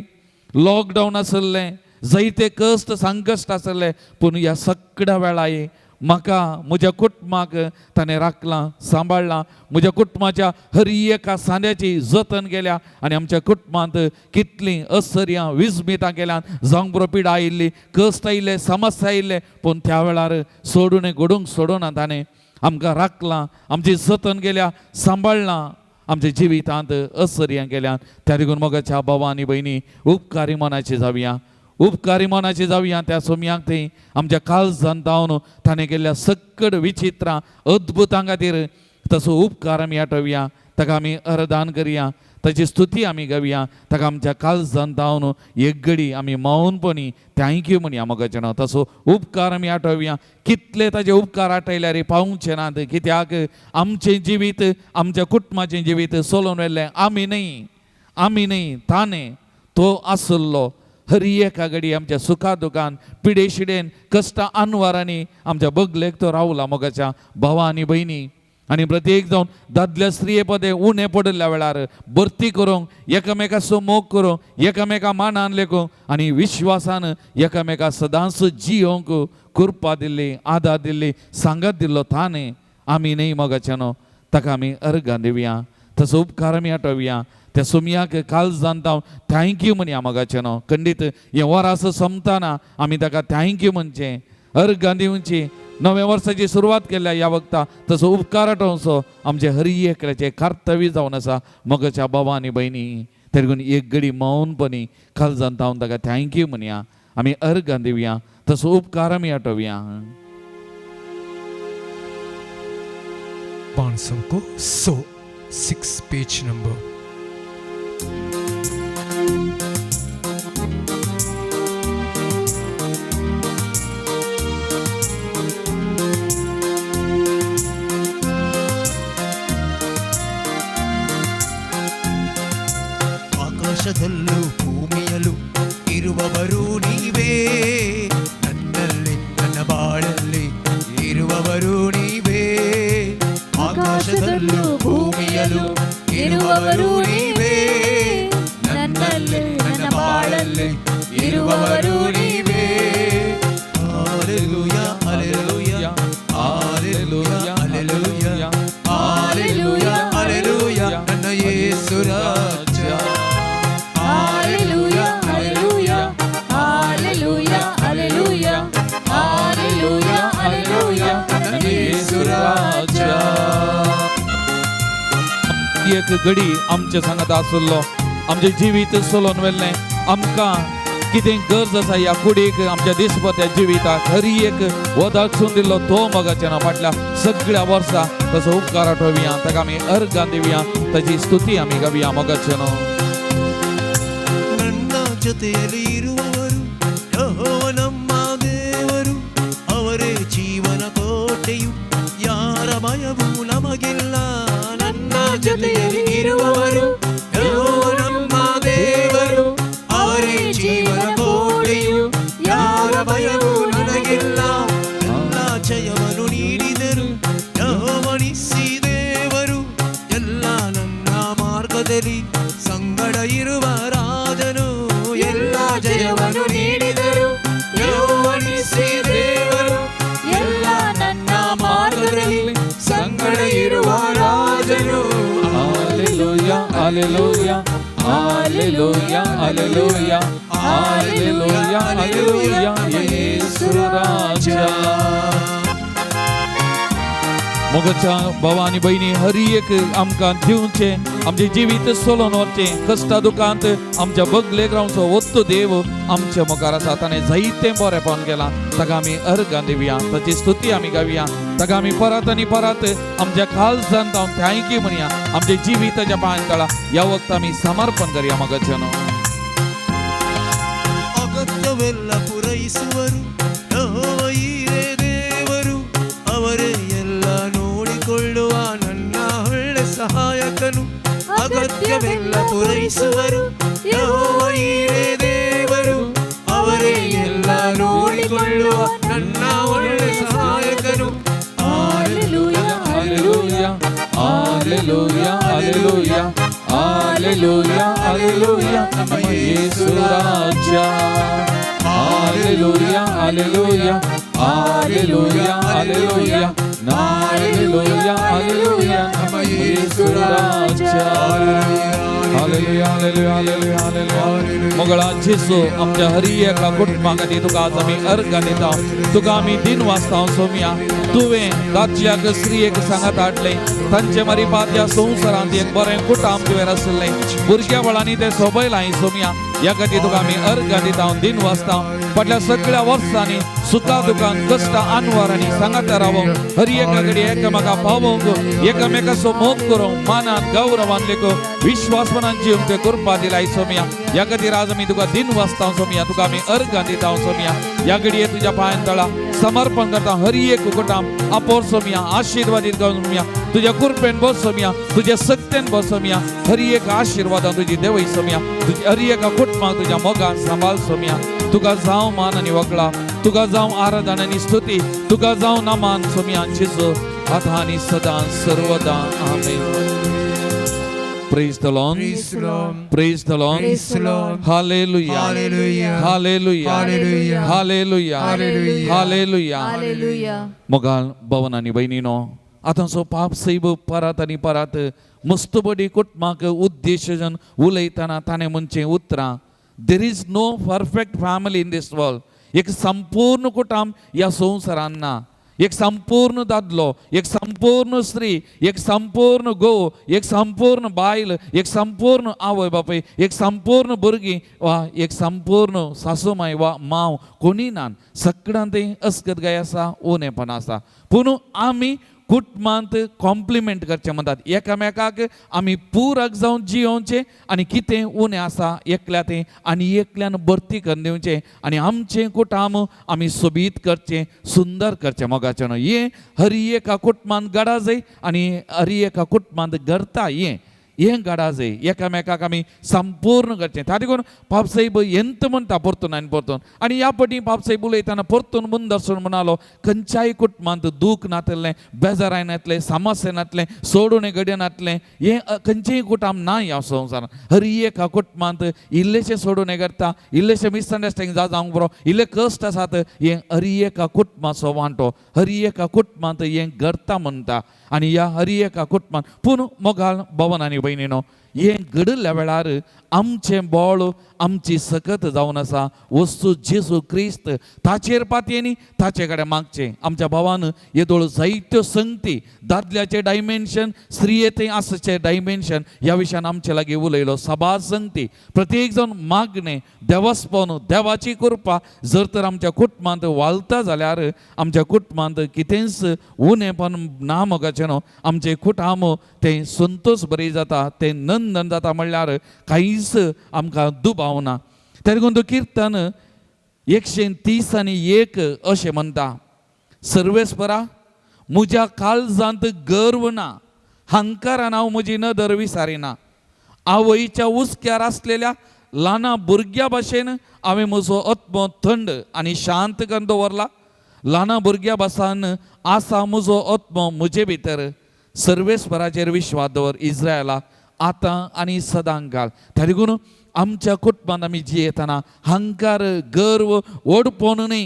E: लॉकडावन आसलें, जायते कश्ट संकश्ट आसले, पूण ह्या सगळ्या वेळार म्हाका म्हज्या कुटुंबाक ताणें राखलां, सांबाळ्ळां, म्हज्या कुटुंबाच्या हर एका सांद्याची जतन केल्या आनी आमच्या कुटुंबांत कितलीं असर्यां विस्मितां केल्यात. जावंक बरो पिडा आयिल्ली, कश्ट आयिल्ले, समस्या आयिल्ले, पूण त्या वेळार सोडून घडूंक सोडूना ताणें आमकां राखलां, आमची जतन केल्या, सांबाळ्ळां, आमच्या जिवितांत असर्यां केल्यात. त्या देखून मोगाच्या भावा आनी भयणी, उपकारी मनाची जावया, उपकारी मनाची जावया त्या सोमयांक थंय आमच्या काळजान धांवन ताणें केल्ल्या सक्कड विचित्रां अद्भुतां खातीर तसो उपकार आमी आठोवया, ताका आमी अर्दान करया, ताची स्तुती आमी गावया, ताका आमच्या काळजान धांवन एक घडी आमी मौनपणी thank you म्हणया मोगाचें नांव. तसो उपकार आमी आठोवया. कितले ताजे उपकार आठयल्यार पावचे नात, कित्याक आमचें जिवीत आमच्या कुटुंबाचें जिवीत चलोवन व्हेल्लें आमी न्हय, आमी न्हय, ताणें तो आसलो. हरी एका घडी आमच्या सुखा दुखान, पिडे शिडेन, कश्टा अनवारांनी आमच्या बगलेक तो रावला मोगाच्या भावा आनी भयणी. आनी प्रत्येक जावन दादल्या स्त्रिये पदे उणें पडिल्ल्या वेळार भरती करूंक, एकामेकाचो मोग करूंक, एकामेका मानान लेखूंक आनी विश्वासान एकामेका सदांच जियोंक कृपा दिल्ली, आदार दिल्ली, सांगात दिल्लो ताणें आमी न्हय मोगाचें न्हू. ताका आमी अर्गां दिवया, तसो उपकार आमी आठोवया. त्या सोमयाक काळजान हांव thank you म्हणया मोगाचें न्हू. खंडीत हें वरास सोंपतना आमी ताका thank you म्हणचें, अर्गां दिवची. नव्या वर्साची सुरवात केल्या ह्या वखता तसो उपकार आठोवचो आमचे हरी एकल्याचें कर्तव्य जावन आसा मोगाच्या बाबा आनी भयणी. तरी एक घडी मौनपणी खालजान तावन ताका thank you म्हणया, आमी अर्गां दिवया, तसो उपकार आमी आठोवया.
A: पांच सो 6 पेज नंबर.
F: ಆಕಾಶದಲ್ಲೂ ಭೂಮಿಯಲ್ಲೂ ಇರುವವರು ನೀವೇ, ನನ್ನಲ್ಲಿ ನನ್ನ ಬಾಳಲ್ಲಿ ಇರುವವರು ನೀವೇ. ಆಕಾಶದಲ್ಲೂ ಭೂಮಿಯಲ್ಲೂ ಇರುವವರು ನೀವೇ, ನನ್ನಲ್ಲಿ ನನ್ನ ಬಾಳಲ್ಲಿ ಇರುವವರು ನೀವೇ. Hallelujah, hallelujah, hallelujah, hallelujah, hallelujah, hallelujah, ನನ್ನ ಯೇಸು ರಾಜ.
B: Hallelujah, hallelujah, hallelujah, hallelujah, hallelujah, hallelujah,
F: ನನ್ನ ಯೇಸು ರಾಜ.
E: एक घडी आमच्या सांगात आसलो, आमचें जिवीत चलोवन व्हेल्लें, आमकां कितें गरज आसा ह्या कुडीक आमच्या दिसपत्या जिविताक हरी एक वदाक दिल्लो तो मोगाच्या ना फाटल्या सगळ्या वर्सा तसो उपकार आठोवया, ताका आमी अर्गां दिवया, ताची स्तुती आमी गावया मोगाच्या न्हू.
F: ನನ್ನ ಜೊತೆಯಲ್ಲಿ ಇರುವವರು ಯೆಹೋವ ನಮ್ಮ ದೇವರು, ಅವರೇ ಜೀವನ ಕೋಟೆಯು, ಯಾರ ಭಯವೂ ನಮಗಿಲ್ಲ. ನನ್ನ ಜೊತೆಯಲ್ಲಿ ಇರುವವರು ಯೆಹೋವ ನಮ್ಮ ದೇವರು, ಅವರೇ ಜೀವನ ಕೋಟೆಯು, ಯಾರ ಭಯವೂ ನನಗಿಲ್ಲ. ಎಲ್ಲ ಜಯವನ್ನು ನೀಡಿದರು ಯೆಹೋವನಿಸಿ ದೇವರು, ಎಲ್ಲ ನನ್ನ ಮಾರ್ಗದಲ್ಲಿ ಸಂಗಡ ಇರುವ ರಾಜನು. ಎಲ್ಲ ಜಯವನ್ನು ನೀಡಿದರು ಯೆಹೋವನಿಸಿ ದೇವರು, ಎಲ್ಲ ನನ್ನ ಮಾರ್ಗದಲ್ಲಿ ಸಂಗಡ ಇರುವ ರಾಜನು.
E: Hallelujah, hallelujah, hallelujah, hallelujah, hallelujah, hallelujah, Yesu Raja. मोगाच्या भावा आनी भयणी, हर एक आमकां दिवचें आमचें जिवीत चलोवन वचचें, कश्टा दुकांत आमच्या बगलेक रावचो वत्तो देव आमच्या मुखार आसा. ताणें जायतें बरेंपण केलां, ताका आमी अर्गां दिवया, ताची स्तुती आमी गावया, ताका आमी परत आनी परत आमच्या खालसान जावन thank you म्हणया. आमचें जिवीताच्या पांयां तळा ह्या वखत आमी समर्पण करया मोगाच्या न्हू.
F: ಅಗತ್ಯವೆಲ್ಲ ಪೂರೈಸುವರು ಯೆಹೋವ ಈರೇ ದೇವರು, ಅವರೇ ಎಲ್ಲ ನೋಡಿಕೊಳ್ಳುವ ನನ್ನ ಒಳ್ಳೆ ಸಹಾಯಕನು. ಅಗತ್ಯವೆಲ್ಲ ಪೂರೈಸುವರು ಯೆಹೋವ ಈರೇ ದೇವರು, ಅವರೇ ಎಲ್ಲ ನೋಡಿಕೊಳ್ಳುವ ನನ್ನ ಒಳ್ಳೆ ಸಹಾಯಕನು.
B: Hallelujah,
E: Hallelujah, hallelujah, hallelujah, hallelujah, hallelujah, ನಮ್ಮ ಯೇಸು ರಾಜ. Hallelujah, hallelujah, hallelujah, hallelujah, hallelujah, hallelujah, ನಮ್ಮ ಯೇಸು ರಾಜ. Hallelujah, hallelujah, hallelujah, hallelujah. मोगळा जेसू आमच्या हरी एका कुटुंबा खातीर तुका आज आमी अर्गां दिता, तुका आमी दिन वाचता सोमया. तुवें दादल्याक स्त्रियेक सांगात हाडलें, तांचे मारिपात ह्या संवसारांत एक बरें कुटाम तुवें आसलें, भुरग्या बळांनी तें सोबयलां सोमया. ह्या खातीर तुका आमी अर्गां दिता, दिन वाचता. फाटल्या सगळ्या वर्सांनी सुखा दुखान कश्टा आनवारांनी सांगात रावोंक, हर एका कडेन एकामेका पावोवंक, एकामेकाचो मोग करूंक, मानान गौरवान लेखो विश्वासपणान जिवंक ते कृपा दिलाय सोमया. ह्या खातीर आज आमी तुका दिन वाचता सोमया, तुका आमी अर्गां दिता सोमया. ह्या घडये तुज्या पांयां तळा समर्पण करता हर एक कुटाम आपोर सोमया, आशिर्वादीत सोमया, तुज्या कृपेन बस सोमया, तुज्या सक्तेन बस सोमया. हर एक आशिर्वादान तुजी देवय सोमया, तुज्या हर एका कुटुंबाक तुज्या मोगान सांबाळ सोमया. तुका जावं मान आनी वकळा, तुका जावं आराधन आनी स्तुती, तुका जावं नमान सोमया जेजू, आतां आनी सदां सर्वदां. आमेन. Praise the Lord.
A: Praise the Lord.
E: Praise the Lord.
A: Praise the Lord.
E: Hallelujah.
A: Hallelujah.
E: Hallelujah.
A: Hallelujah.
E: Hallelujah.
A: Hallelujah.
E: Hallelujah.
B: Hallelujah.
E: मोगाल भवन आनी भयणीनो, आतांचो पाप सैब परत आनी परत मस्तबडी कुटुंबाक उद्देशजन उलयतना ताणें म्हणचें उतरां, there is no perfect family in this world. एक संपूर्ण कुटुंब ह्या संवसारान ना. एक संपूर्ण दादलो, एक संपूर्ण स्त्री, एक संपूर्ण घोव, एक संपूर्ण बायल, एक संपूर्ण आवय बापूय, एक संपूर्ण भुरगीं वा एक संपूर्ण सासूमाय वा मांव कोणी ना. सगळ्यांत तें अस्कत गाय आसा, उणेपण आसा. पूण आमी कुटुंबांत कॉम्प्लिमेंट करचें म्हणटात, एकामेकाक आमी पूरक जावन जियोवचें आनी कितें उणें आसा एकल्या तें आनी एकल्यान भरती करून दिवचें आनी आमचें कुटुंब आमी सोबीत करचें, सुंदर करचें. मोगाचें न्हू हें हरी एका कुटुंबांत घडा जाय आनी हरी एका कुटुंबांत घडता हें हें घडा जाय. एकामेकाक आमी संपूर्ण करचें. त्या देखून पापसाहेब येंत म्हणटा परतून आनी परतून. आनी ह्या पटी पापसाहेब उलयतना परतून मुंदरसून म्हणालो, खंयच्याय कुटुंबांत दूख नातलें, बेजाराय नातलें, समस्या नातलें, सोडून घडये नातलें, हें खंयचेंय कुटुंब ना ह्या संवसारांत. हर एका कुटुंबांत इल्लेशें सोडून करता, इल्लेशें मिसअंडरस्टँडींग जावंक बरो, इल्ले कश्ट आसात, हें हर एका कुटुंबाचो वांटो, हर एका कुटुंबांत हें घडता म्हणटा. आनी ह्या हर एका कुटुंबांत पूण मोगाल भवन आनी भयणीनो, हें घडिल्ल्या वेळार आमचें बळ, आमची सकत जावन आसा वस्तू जेजू क्रिस्त, ताचेर पातयेनी ताचे कडेन मागचें. आमच्या भावान येदोळ जायत्यो संगती, दादल्याचें डायमेन्शन, स्त्रियेचें आसचें डायमेन्शन ह्या विशयान आमचे लागीं उलयलो. सबार संगती प्रत्येक जावन मागणें देवस्पन, देवाची कृपा जर तर आमच्या कुटुंबांत वालता जाल्यार आमच्या कुटुंबांत कितेंच उणेपण ना मोगाचें न्हू. आमचें कुटुंब तें संतोश बरी जाता, तें नंदन जाता म्हणल्यार कांयच आमकां दुबाव ना. त्या देखून तो किर्तन 130 1 अशें म्हणटा, सर्वेस्परा म्हज्या काळजांत गर्व ना, हंकारान हांव म्हजी नदर विसारिना. आवयच्या हुस्क्यार आसलेल्या ल्हाना भुरग्या भाशेन हांवें म्हजो आत्मो थंड आनी शांत करून दवरला. ल्हाना भुरग्या भासान आसा म्हजो आत्मो म्हजे भितर. सर्वेस्पराचेर विश्वास दवर इस्रायला, आतां आनी सदां घाल. त्या देखून आमच्या कुटुंबांत आमी जियेतना हंकार, गर्व, व्हडपण न्ही.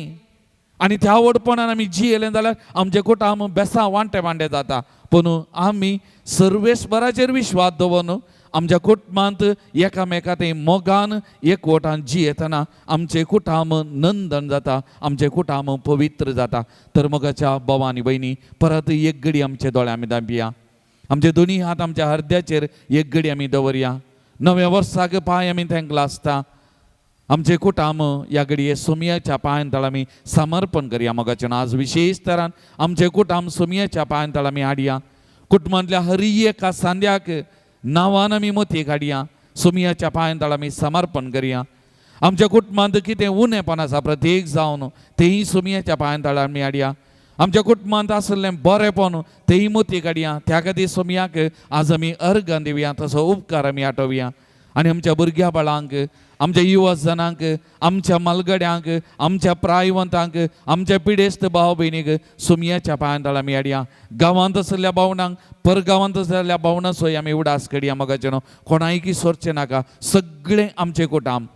E: आनी त्या व्हडपणान आमी जियेलें जाल्यार आमचें कुटुंब बेसां वांटे वांटे जाता. पूण आमी सर्वेस्पराचेर विश्वास दवरून आमच्या कुटुंबांत एकामेका ते मोगान एकवटान जियेतना आमचें कुटुंब नंदन जाता, आमचें कुटुंब पवित्र जाता. तर मोगाच्या भावा आनी भयणी, परत एक घडी आमचे दोळे आमी धांपया, आमचे दोनी हात आमच्या हरद्याचेर एक घडी आमी दवरया. नव्या वर्साक पांय आमी तेंकला आसता. आमचे कुटुंब ह्या घडये सोमयाच्या पांयान तळ आमी समर्पण करया. मोगाचें आज विशेश तरान आमचे कुटुंब सोमयाच्या पांयान तळ आमी हाडया. कुटुंबांतल्या हरी एका सांद्याक नांवान आमी मोती काडया, सोमयाच्या पांयान तळ आमी समर्पण करया. आमच्या कुटुंबांत कितें उणेपण आसा प्रत्येक जावन तेंय सोमयाच्या पांयान तळ आमी हाडया. आमच्या कुटुंबांत आशिल्लें बरेंपण तेंय मोती काडया. त्या खातीर सोमयाक आज आमी अर्गां दिवया, तसो उपकार आमी आठोवया. आनी आमच्या भुरग्या बाळांक, आमच्या युवा जणांक, आमच्या मालगड्यांक, आमच्या प्रायवंतांक, आमच्या पिडेस्त भाव भयणीक सोमयाच्या पांयान तळ आमी हाडया. गांवांत आशिल्ल्या भावणांक, परगांवांत आशिल्ल्या भावणांचोय आमी उडास करया. मोगाचें न्हू कोणायकी सोरचें नाका. सगळें आमचें कुटुंब,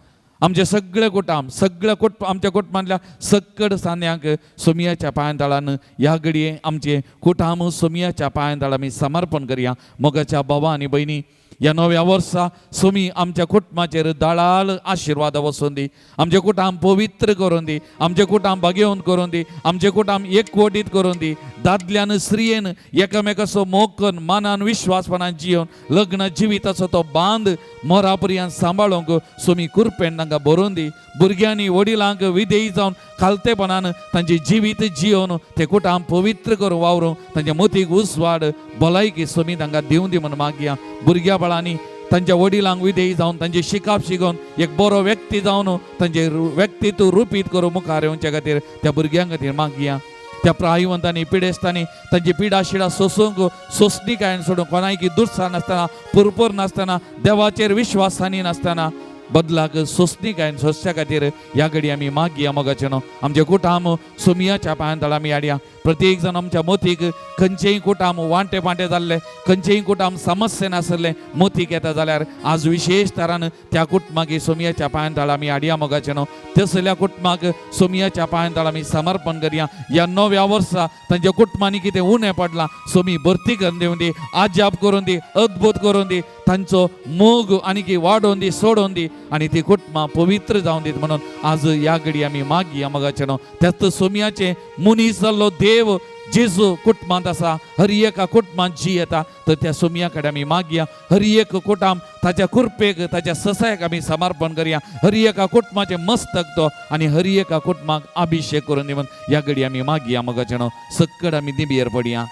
E: आमचे सगळे कुटुंब, सगळ्या कुट आमच्या कुटुंबांतल्या सक्कड सांद्यांक सोमयाच्या पांयान तळान ह्या घडये आमचें कुटुंब सोमयाच्या पांयान तळ आमी समर्पण करया. मोगाच्या भावा आनी भयणी, ह्या नव्या वर्सा सोमी आमच्या कुटुंबाचेर दळाल आशिर्वाद वसून दी. आमचें कुटुंब पवित्र करून दी, आमचें कुटुंब भाग्यवंत करून दी, आमचें कुटुंब एकवटीत करून दी. दादल्यान स्त्रियेन एकामेकाचो मोग करून मानान विश्वासपणान जियोवन लग्न जिविताचो तो बांद मोरा पर्यंत सांबाळूंक सोमी कुरपेन तांकां भरून दी. भुरग्यांनी वडिलांक विधेयी जावन खालतेपणान तांचें जिवीत जियोवन ते कुटुंब पवित्र करून वावरूंक तांच्या मोतीक उजवाड, भलायकी सोमी तांकां दिवन दी म्हूण मागया. भुरग्या बाळांनी तांच्या वडिलांक विधेयी जावन तांचे शिकाप शिकोवन एक बरो व्यक्ती जावन तांचे व्यक्तित्व रुपीत करून मुखार येवचे खातीर त्या भुरग्यां खातीर मागया. त्या प्रायवंतांनी, पिडेस्तांनी तांची पिडा शिडा सोसूंक सोंसणीकायेन सोडून कोणायकी दुर्सा नासतना, पुरपूर नासतना, देवाचेर विश्वासानी नासतना बदलाक सोंसणीकायेन सोंसच्या खातीर ह्या घडी आमी मागया. मोगाचें न्हू आमचें कुटुंब सोमयाच्या पांयान तळ आमी हाडया. प्रत्येक जाण आमच्या मोतीक खंयचेय कुटुंब वांटे पांटे जाल्ले, खंयचेय कुटुंब समस्या नासले मोतीक येता जाल्यार आज विशेश तरान त्या कुटुंबाक सोमयाच्या पांयान तळ आमी हाडया. मोगाचें न्हू तसल्या कुटुंबाक सोमयाच्या पांयान तळ आमी समर्पण करया. ह्या नव्या वर्सा तांच्या कुटुंबांनी कितें उणें पडलां सोमी भरती करून दिवन दी, आजाप करून दी, अद्भुत करून दी. तांचो मोग आनीक वाडोवन दी, सोडोवन दी आनी ती कुटुंबां पवित्र जावन दीत म्हणून आज ह्या घडी आमी मागया मोगाचे न्हू. त्याच सोमयाचे मनीस जाल्लो देव जेजू कुटुंबांत आसा, हर एका कुटुंबांत जी येता तर त्या सोमया कडेन आमी मागया. हर एक कुटाम ताच्या कृपेक ताच्या ससायक आमी समर्पण करया. हर एका कुटुंबाचें मस्तक तो आनी हर एका कुटुंबाक अभिशेक करून दी म्हणून ह्या घडी आमी मागया मोगाचे न्हू. सक्कड आमी दिंबयेर पडया,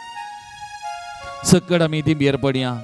E: सक्कड आमी दिंबयेर पडया.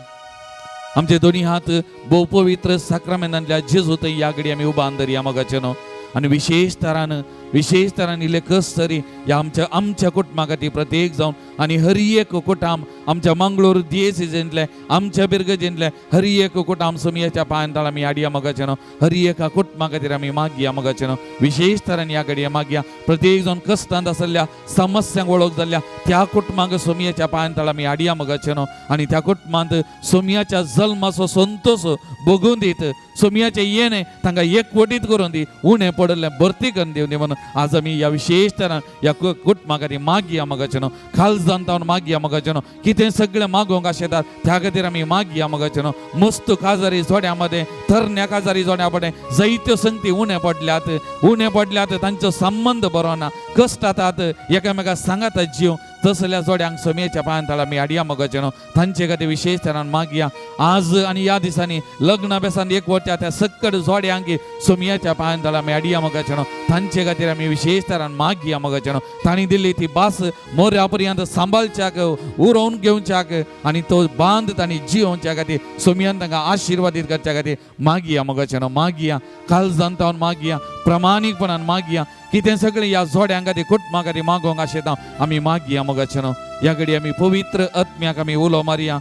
E: आमचे दोनी हात भोव पवित्र साक्रामेंतांतल्या जेजू थंय ह्या घडी आमी उबान धरया मोगाचे न्हू. आनी विशेश तरान विशेश तरान इल्ले कस तरी ह्या आमच्या आमच्या कुटुंबा खातीर प्रत्येक जावन आनी हर एक कुटाम आमच्या मंगळूर दियेसिजेंतले आमच्या बिर्गजेंतले हर एक कुटाम सोमयाच्या पांयान तळ आमी हाडया मोगाचे न्हू. हर एका कुटुंबा खातीर आमी मागया मोगाचे न्हू. विशेश तरान ह्या घडये मागया. प्रत्येक जावन कश्टांत आसल्या समस्यांक वळख जाल्ल्या त्या कुटुंबाक सोमयाच्या पांयान तळ आमी हाडया मोगाचे न्हू. आनी त्या कुटुंबांत सोमयाच्या जल्माचो संतोश भोगून दीत, सोमयाचें येणें तांकां एकवटीत करून दी, उणें पडिल्लें भरती करून दिवन दी म्हणून आज आमी ह्या विशेश तरान ह्या कुटुंबा खातीर मागया मोगाचे न्हू. खालजान तावन मागया मोगाचे न्हू. कितें सगळें मागोवंक आशेतात त्या खातीर आमी मागया मोगाचे न्हू. मस्त काजारी जोड्या मदें तरण्या काजारी जोड्या मदें जायत्यो संगती उणें पडल्यात, उणें पडल्यात, तांचो संबंद बरो ना, कश्टातात, एकामेका सांगातात जीव तसल्या जोड्यांक सोमयेच्या पांयान तळ आमी हाडया मोगाचे न्हू. तांचे खातीर विशेश तरान मागया. आज आनी ह्या दिसांनी लग्न बेसान एकवटच्या त्या सक्कड जोड्यांक सोमयाच्या पांयान तळ आमी हाडया मोगाचे न्हू. तांचे खातीर आमी विशेश तरान मागया मोगाचे न्हू. तांणी दिल्ली ती भास मोऱ्या पर्यंत सांबाळच्याक, उरोवन घेवच्याक आनी तो बांद तांणी जियोवच्या खातीर सोमयान तांकां आशिर्वादीत करच्या खातीर मागया मोगाचे न्हू. मागया काळजान तावन मागया, प्रामाणीकपणान मागया. कितें सगळें ह्या जोड्यां खातीर कुटुंबा खातीर मागोवंक आशेता आमी मागया मोगाचे न्हू. ह्या घडी आमी पवित्र आत्म्याक आमी उलो मारया,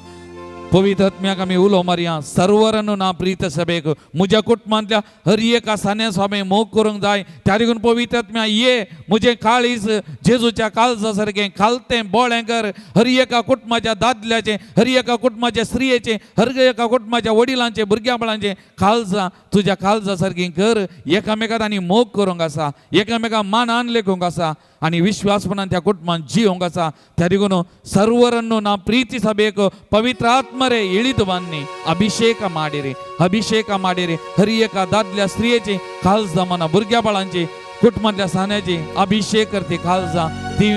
E: पवित्र आत्म्याक आमी उलो मारया. सर्वरनु ना प्रीत सभेक म्हज्या कुटुंबांतल्या हर एका सान्या स्वामी मोग करूंक जाय. त्या देखून पवित्र आत्म्या ये म्हजें काळीज जेजूच्या काळजा सारकें खालतें बोळें कर. हर एका कुटुंबाच्या दादल्याचें, हर एका कुटुंबाच्या स्त्रियेचें, हर एका कुटुंबाच्या वडिलांचें, भुरग्यां बाळांचें काळजां तुज्या काळजा सारकीं कर. एकामेकांत आनी मोग करूंक आसा, एकामेका मानान लेखूंक आसा आनी विश्वासपणान त्या कुटुंबान जियोंक आसा. त्या देखून ಸರ್ವರನ್ನು ನಾ ಪ್ರೀತಿಸಬೇಕು. ಪವಿತ್ರ ಆತ್ಮರೇ ಇಳಿದು ಬನ್ನಿ, ಅಭಿಷೇಕ ಮಾಡಿರಿ, ಅಭಿಷೇಕ ಮಾಡಿರಿ. हर एका दादल्या स्त्रियेची काळजां मना भुरग्या बाळांची कुटुंबांतल्या सान्याची अभिषेक कर. ती काळजां ती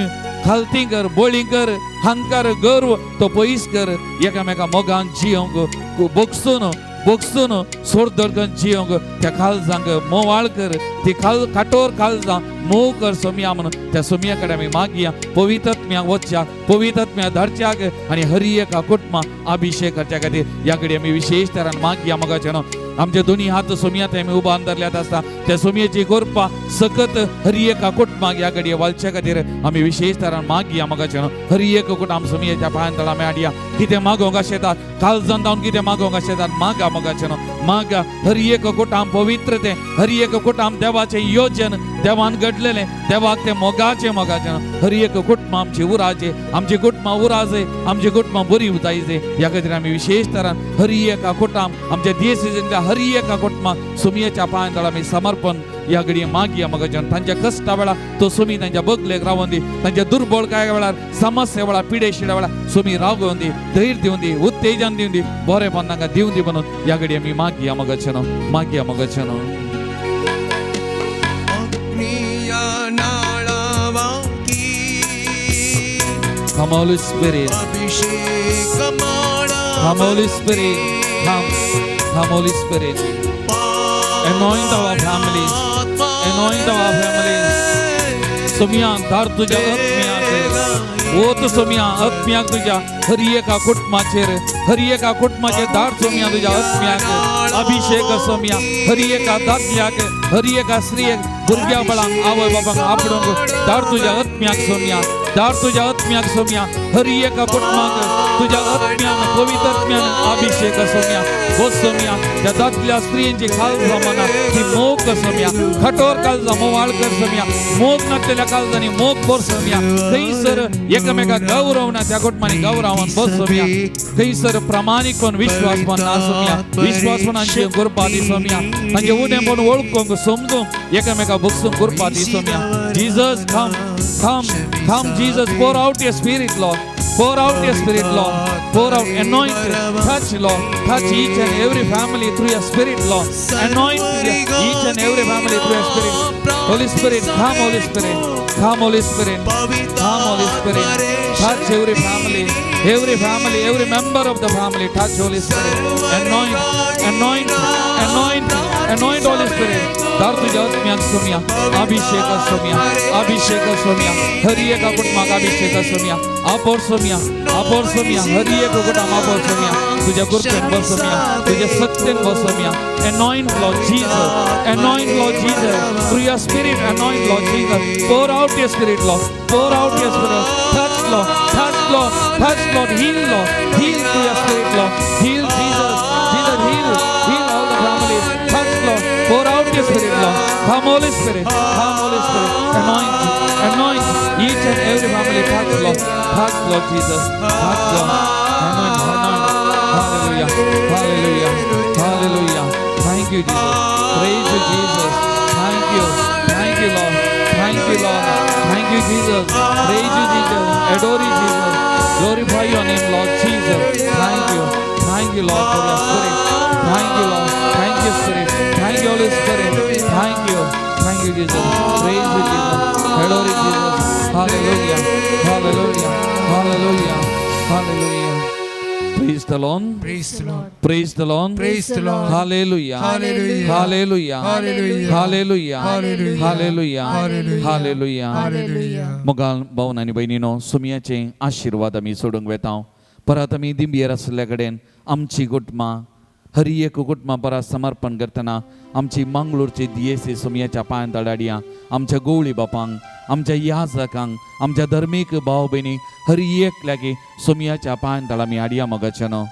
E: खालती कर, बळी कर. हंकार गर्व तो पयस कर. एकामेका मोगान जियोंक बोगसून बोगसून सोडदडकन जियोंक त्या काळजांक मोवाळ कर. ती काल काटोर काळजां मोव कर सोमया म्हणून त्या सोमया कडेन आमी मागया. पवित्र आत्म्याक वचच्याक, पवित्र आत्म्या धाडच्याक आनी हर एका कुटुंबा अभिषेक करच्या खातीर ह्या कडेन आमी विशेश तरान मागया मोगाचे न्हू. आमचे दोनी हात सोमया थंय आमी उबान धरल्यात आसता त्या सोमयेची कृपा सकत हर एका कुटुंबाक ह्या घडये वालच्या खातीर आमी विशेश तरान मागया मोगाचे न्हू. हर एक कुटुंब सोमयेच्या पांयान तळा आमी हाडया. कितें मागोवंक आशेतात, काळजान जावन कितें मागोवंक आशेतात मागा मोगाचे न्हू, मागा. हर एक कुटुंब पवित्र तें, हर एक कुटुंब देवाचें योजन, देवान घडलेलें, देवाक तें मोगाचें मोगाचें न्हू. हर एक कुटुंब आमची उराचे, आमची कुटुंबां उराचे, आमची कुटुंबां बरी जायचे ह्या खातीर आमी विशेश तरान हर एका कुटुंब आमच्या देश हर एका कुटुंबाक सोमयेच्या पांयान तळा आमी समर्पण ह्या घडये मागया मोगाचे. तांच्या कश्टा वेळार तो सोमी तांच्या बगलेक रावून दी. तांच्या दुर्बळकाय वेळार, समस्या वेळार, पिडेशिड्या वेळार सोमी रावून दी, धैर्य दिवन दी, उत्तेजन दिवन दी, बरेपण तांकां दिवन दी म्हणून ह्या घडये आमी मागया मोगाचे न्हू, मागया मोगाचे न्हू.
F: ಅಗ್ನಿಯ ನಾಳವಾಗಿ
E: Come, Holy Spirit.
F: ಅಭಿಷೇಕ ಮಾಡ.
E: Come, Holy Spirit. Come. Come, Holy Spirit. Anoint our families. Anoint our families. सोमिया धाड तुझ्या आत्म्याक, ओत सोमिया आत्म्याक तुझ्या हर एका कुटुंबाचेर, हर एका कुटुंबाचेर धाड सोमिया तुझ्या आत्म्याक अभिषेक. सोमिया हर एका दादल्याक, हर एका स्त्रियेक, भुरग्या बाळांक, आवय बाबांक आपडूंक धाड तुझ्या आत्म्याक. सोमिया धाड तुझ्या आत्म्याक. सोमिया हर एका कुटुंबाक तुझ्या आत्म्यान, पवित्र आत्म्यान अभिषेक सोमिया. हो सोमिया, त्या दादल्या स्त्रियांची काळजां मना ती मोग सोमिया. कठोर काळजां मोवाळ कर सोमिया. मोग नासलेल्या काळजांनी मोग भर सोमिया. थंयसर एकामेका गौरव ना त्या कुटुंबांनी गौरवान बस सोमिया. थंयसर प्रामाणीकपण, विश्वासपण ना सोमिया. विश्वासपणांची कृपा दी सोमिया. तांचे उणेपण वळखूंक, समजूंक, एकामेका बगसूंक कृपा दी सोमिया. Jesus, come, come, come, Jesus. Pour out your spirit, Lord. Pour out your spirit, Lord. Pour out, anoint, touch, Lord. Touch each and every family through your spirit, Lord. Anoint each and every family through your spirit. Holy Spirit, come, Holy Spirit. Come, Holy Spirit. Come, Holy Spirit. Touch every family, every family, every member of the family. Touch, Holy Spirit. Anoint, anoint, anoint, anoint, Holy Spirit. दार तुझ्या आत्म्याक सोम्या, अभिषेक सोम्या, अभिषेक सोम्या, हर एका कुटुंबाक अभिषेक सोम्या, आपोर सोम्या, आपोर सोम्या, हर एक कुटुंब आपोर सोम्या, तुझ्या कृपेन बसोम्या, तुझ्या सत्तेन बसोम्या. Anoint, Lord Jesus. Anoint, Lord Jesus. Through your spirit, anoint, Lord Jesus. Pour out your spirit, Lord. Pour out your spirit. Touch, Lord. Touch, Lord. Touch, Lord. Heal, Lord. Heal through your spirit, Lord. Heal, Jesus. Jesus, heal. Heal all the families. Touch, Lord. Pour out your spirit, Lord. Come, Holy Spirit. Come, Holy Spirit. Anoint. Anoint each and every family. Touch, Lord. Touch, Lord Jesus. Touch, Lord. Anoint, anoint. Hallelujah. Hallelujah. Hallelujah. Thank you, Jesus. Praise you, Jesus. Thank you. Thank you, Lord. Thank you, Lord. Thank you, Jesus. Praise you, Jesus. Adore you, Jesus. Glorify your name, Lord Jesus. Thank you. Thank you, Lord, for your spirit. Thank you, Lord. Thank you, Spirit. Thank you, Holy Spirit. Thank you. Thank you, Jesus. Praise you, Jesus. Adore you, Jesus. Hallelujah. Hallelujah. Hallelujah. Hallelujah. Praise the Lord.
A: Praise the Lord.
E: Praise the Lord.
A: Praise the Lord.
E: Hallelujah.
A: Hallelujah.
E: Hallelujah.
A: Hallelujah.
E: Hallelujah.
A: Hallelujah.
E: Hallelujah. Hallelujah.
A: Hallelujah.
E: मोगाल भावन आनी भयणीनो, सुमयाचे आशिर्वाद आमी सोडूंक वेता. परत आमी दिंबयेर आशिल्ल्या कडेन आमची कुटुंबां, हर एक कुटुंबां परत समर्पण करतना आमची मंगळूरची दियेसी सुमयाच्या पांयान तडाडया, आमच्या गोवळी बापांक, आमच्या याजकांक, आमच्या धर्मीक भाव भयणी हर एकल्याकी सुमयाच्या पांयान तळा आमी हाडया. मोगाचें न्हू,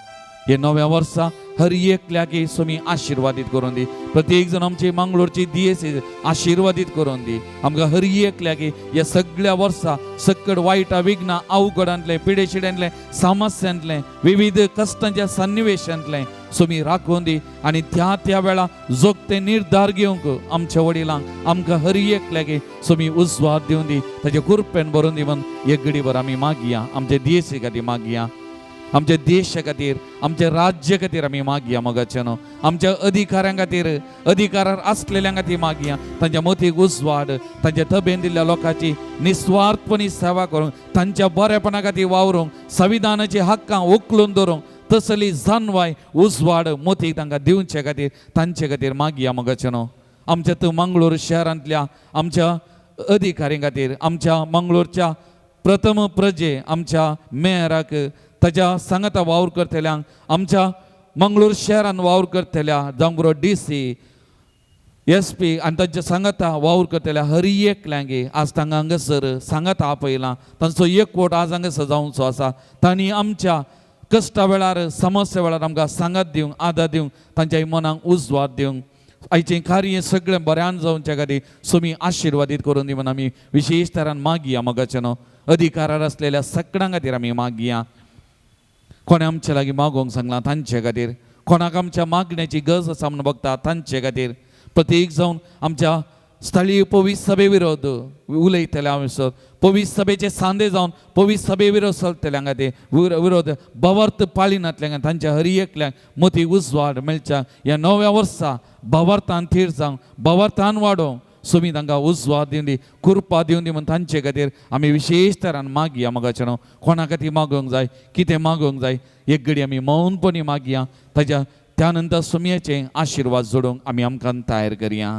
E: हे नव्या वर्सा हर एकल्याकी सुमी आशिर्वादीत करून दी. प्रत्येक जण आमची मंगळूरची दियेसी आशिर्वादीत करून दी. आमकां हर एकल्याकी ह्या सगळ्या वर्सा सकड वायटा विघ्नां अवघडांतलें, पिडेशिड्यांतलें, समस्यांतलें, विविध कश्टांच्या सन्निवेशांतलें सुमी राखून दी. आनी त्या त्या वेळा जोगते निर्धार घेवंक आमच्या वडिलांक आमकां हर एकल्याकी सुमी उजवाड दिवन दी, ताचे कृपेन भरून दी म्हूण एक घडीभर आमी मागया. आमचे दियेसी खातीर मागया, आमच्या देशा खातीर, आमच्या राज्य खातीर आमी मागया. मोगाचें न्हू, आमच्या अधिकाऱ्यां खातीर, अधिकारार आसलेल्यां खातीर मागया. तांच्या मतीक उजवाड, तांच्या तबेन दिल्ल्या लोकांची निस्वार्थपणी सेवा करूंक, तांच्या बरेपणा खातीर वावरूंक, संविधानाची हक्कां उखलून धरूंक तसली जानवाय उजवाड मोतीक तांकां दिवचे खातीर तांचे खातीर मागया. मोगाचें न्हू, आमच्या तूं मंगळूर शहरांतल्या आमच्या अधिकाऱ्यां खातीर, आमच्या मंगळूरच्या प्रथम प्रजे आमच्या मेयराक, ताज्या सांगाता वावर करतल्यांक, आमच्या मंगळूर शहरान वावर करतल्या जावं बरो DC SP आनी तांच्या सांगाता वावर करतल्या हर एकल्यांगे आज तांकां हांगासर सांगाता आपयलां. तांचो एकवट आज हांगासर जावचो आसा. तांणी आमच्या कश्टा वेळार, समस्या वेळार आमकां सांगात दिवंक, आदार दिवंक, तांच्या मनाक उजवाड दिवंक, आयचें कार्य सगळें बऱ्यान जावच्या खातीर सुमी आशिर्वादीत करून दी म्हूण आमी विशेश तरान मागया. मोगाचें न्हू, अधिकारार आसलेल्या सगळ्यां खातीर आमी मागया. कोणें आमच्या लागीं मागोवंक सांगलां तांचे खातीर, कोणाक आमच्या मागण्याची गरज आसा म्हूण बघता तांचे खातीर, प्रत्येक जावन आमच्या स्थळीय पवित्र सभे विरोध उलयतले हांव, पवित्र सभेचे सांदे जावन पवित्र सभे विरोध चलतल्या खातीर, विरोध भावार्थ पाळिनातल्या तांच्या हर एकल्यांक मती उजवाड मेळच्या. ह्या नव्या वर्सा भावार्थान थीर जावंक, भावार्थान वाडोवंक सुमी तांकां उजवाड दिवन दी, कृपा दिवन दी म्हूण तांचे खातीर आमी विशेश तरान मागया. मोगाचें न्हू, कोणा खातीर मागोवंक जाय, कितें मागोवंक जाय, एक घडी आमी मौनपणी मागया. ताज्या त्या नंतर सुमयाचे आशिर्वाद जोडूंक आमी आमकां तयार करया.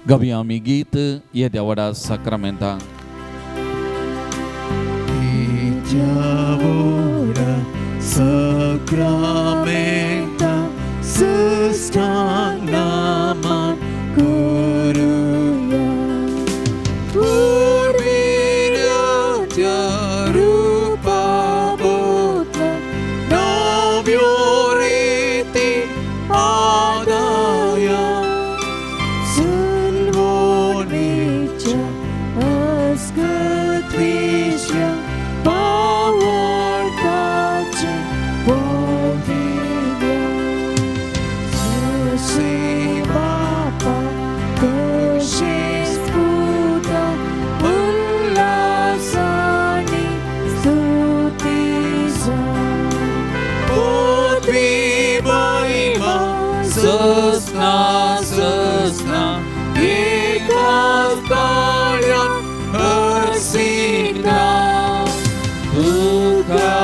E: गावया आमी गीत येद्या व्हडा साक्रामेंताक.
F: Sacramenta sustang naman kuruya Purviryatya rupa botla Navyoriti adaya Sulvonicha askatvisya Pavartacha Povina.
E: ससना ससना
F: एकाच ताळ्यान हरसिता
E: तुका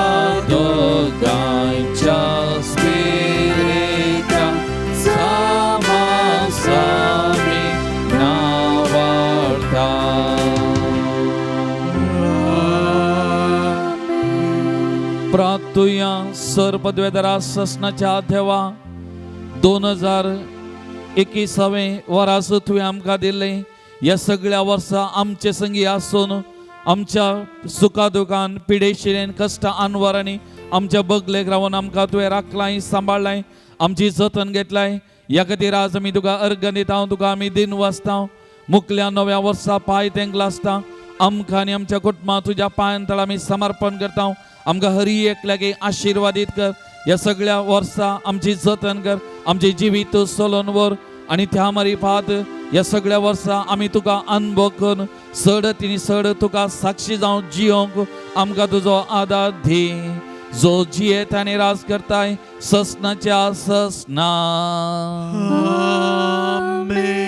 E: दोगांयच्या स्पिरिटा सामा सामी नावाडता. प्रातुया सर पदवेदारा ससनाच्या देवा 2021 वरास तुवें आमकां दिल्लें. ह्या सगळ्या वर्सा आमचे संगी आसून आमच्या सुखा दुखान पिडेशिरेन कश्ट अनवरांनी आमच्या बगलेक रावन आमकां तुवें राखलाय, सांबाळ्ळाय, आमची जतन घेतलाय. ह्या खातीर आज आमी तुका अर्घ दिता, तुका आमी दिन वाचता. मुकल्या नव्या वर्सा पांय तेंकला आसता आमकां आनी आमच्या कुटुंबाक तुज्या पांयां तळा आमी समर्पण करता. आमकां हरी एकल्याक आशिर्वादीत कर. ह्या सगळ्या वर्सा आमची जतन कर, आमचें जिवीत चलोवन व्हर आनी त्या मारिफात ह्या सगळ्या वर्सा आमी तुका अनुभव करून चड तिनी चड तुका साक्षी जावन जियोंक आमकां तुजो आदार दी, जो जियेत आनी राज करताय ससनाच्या ससना.
F: आमेन.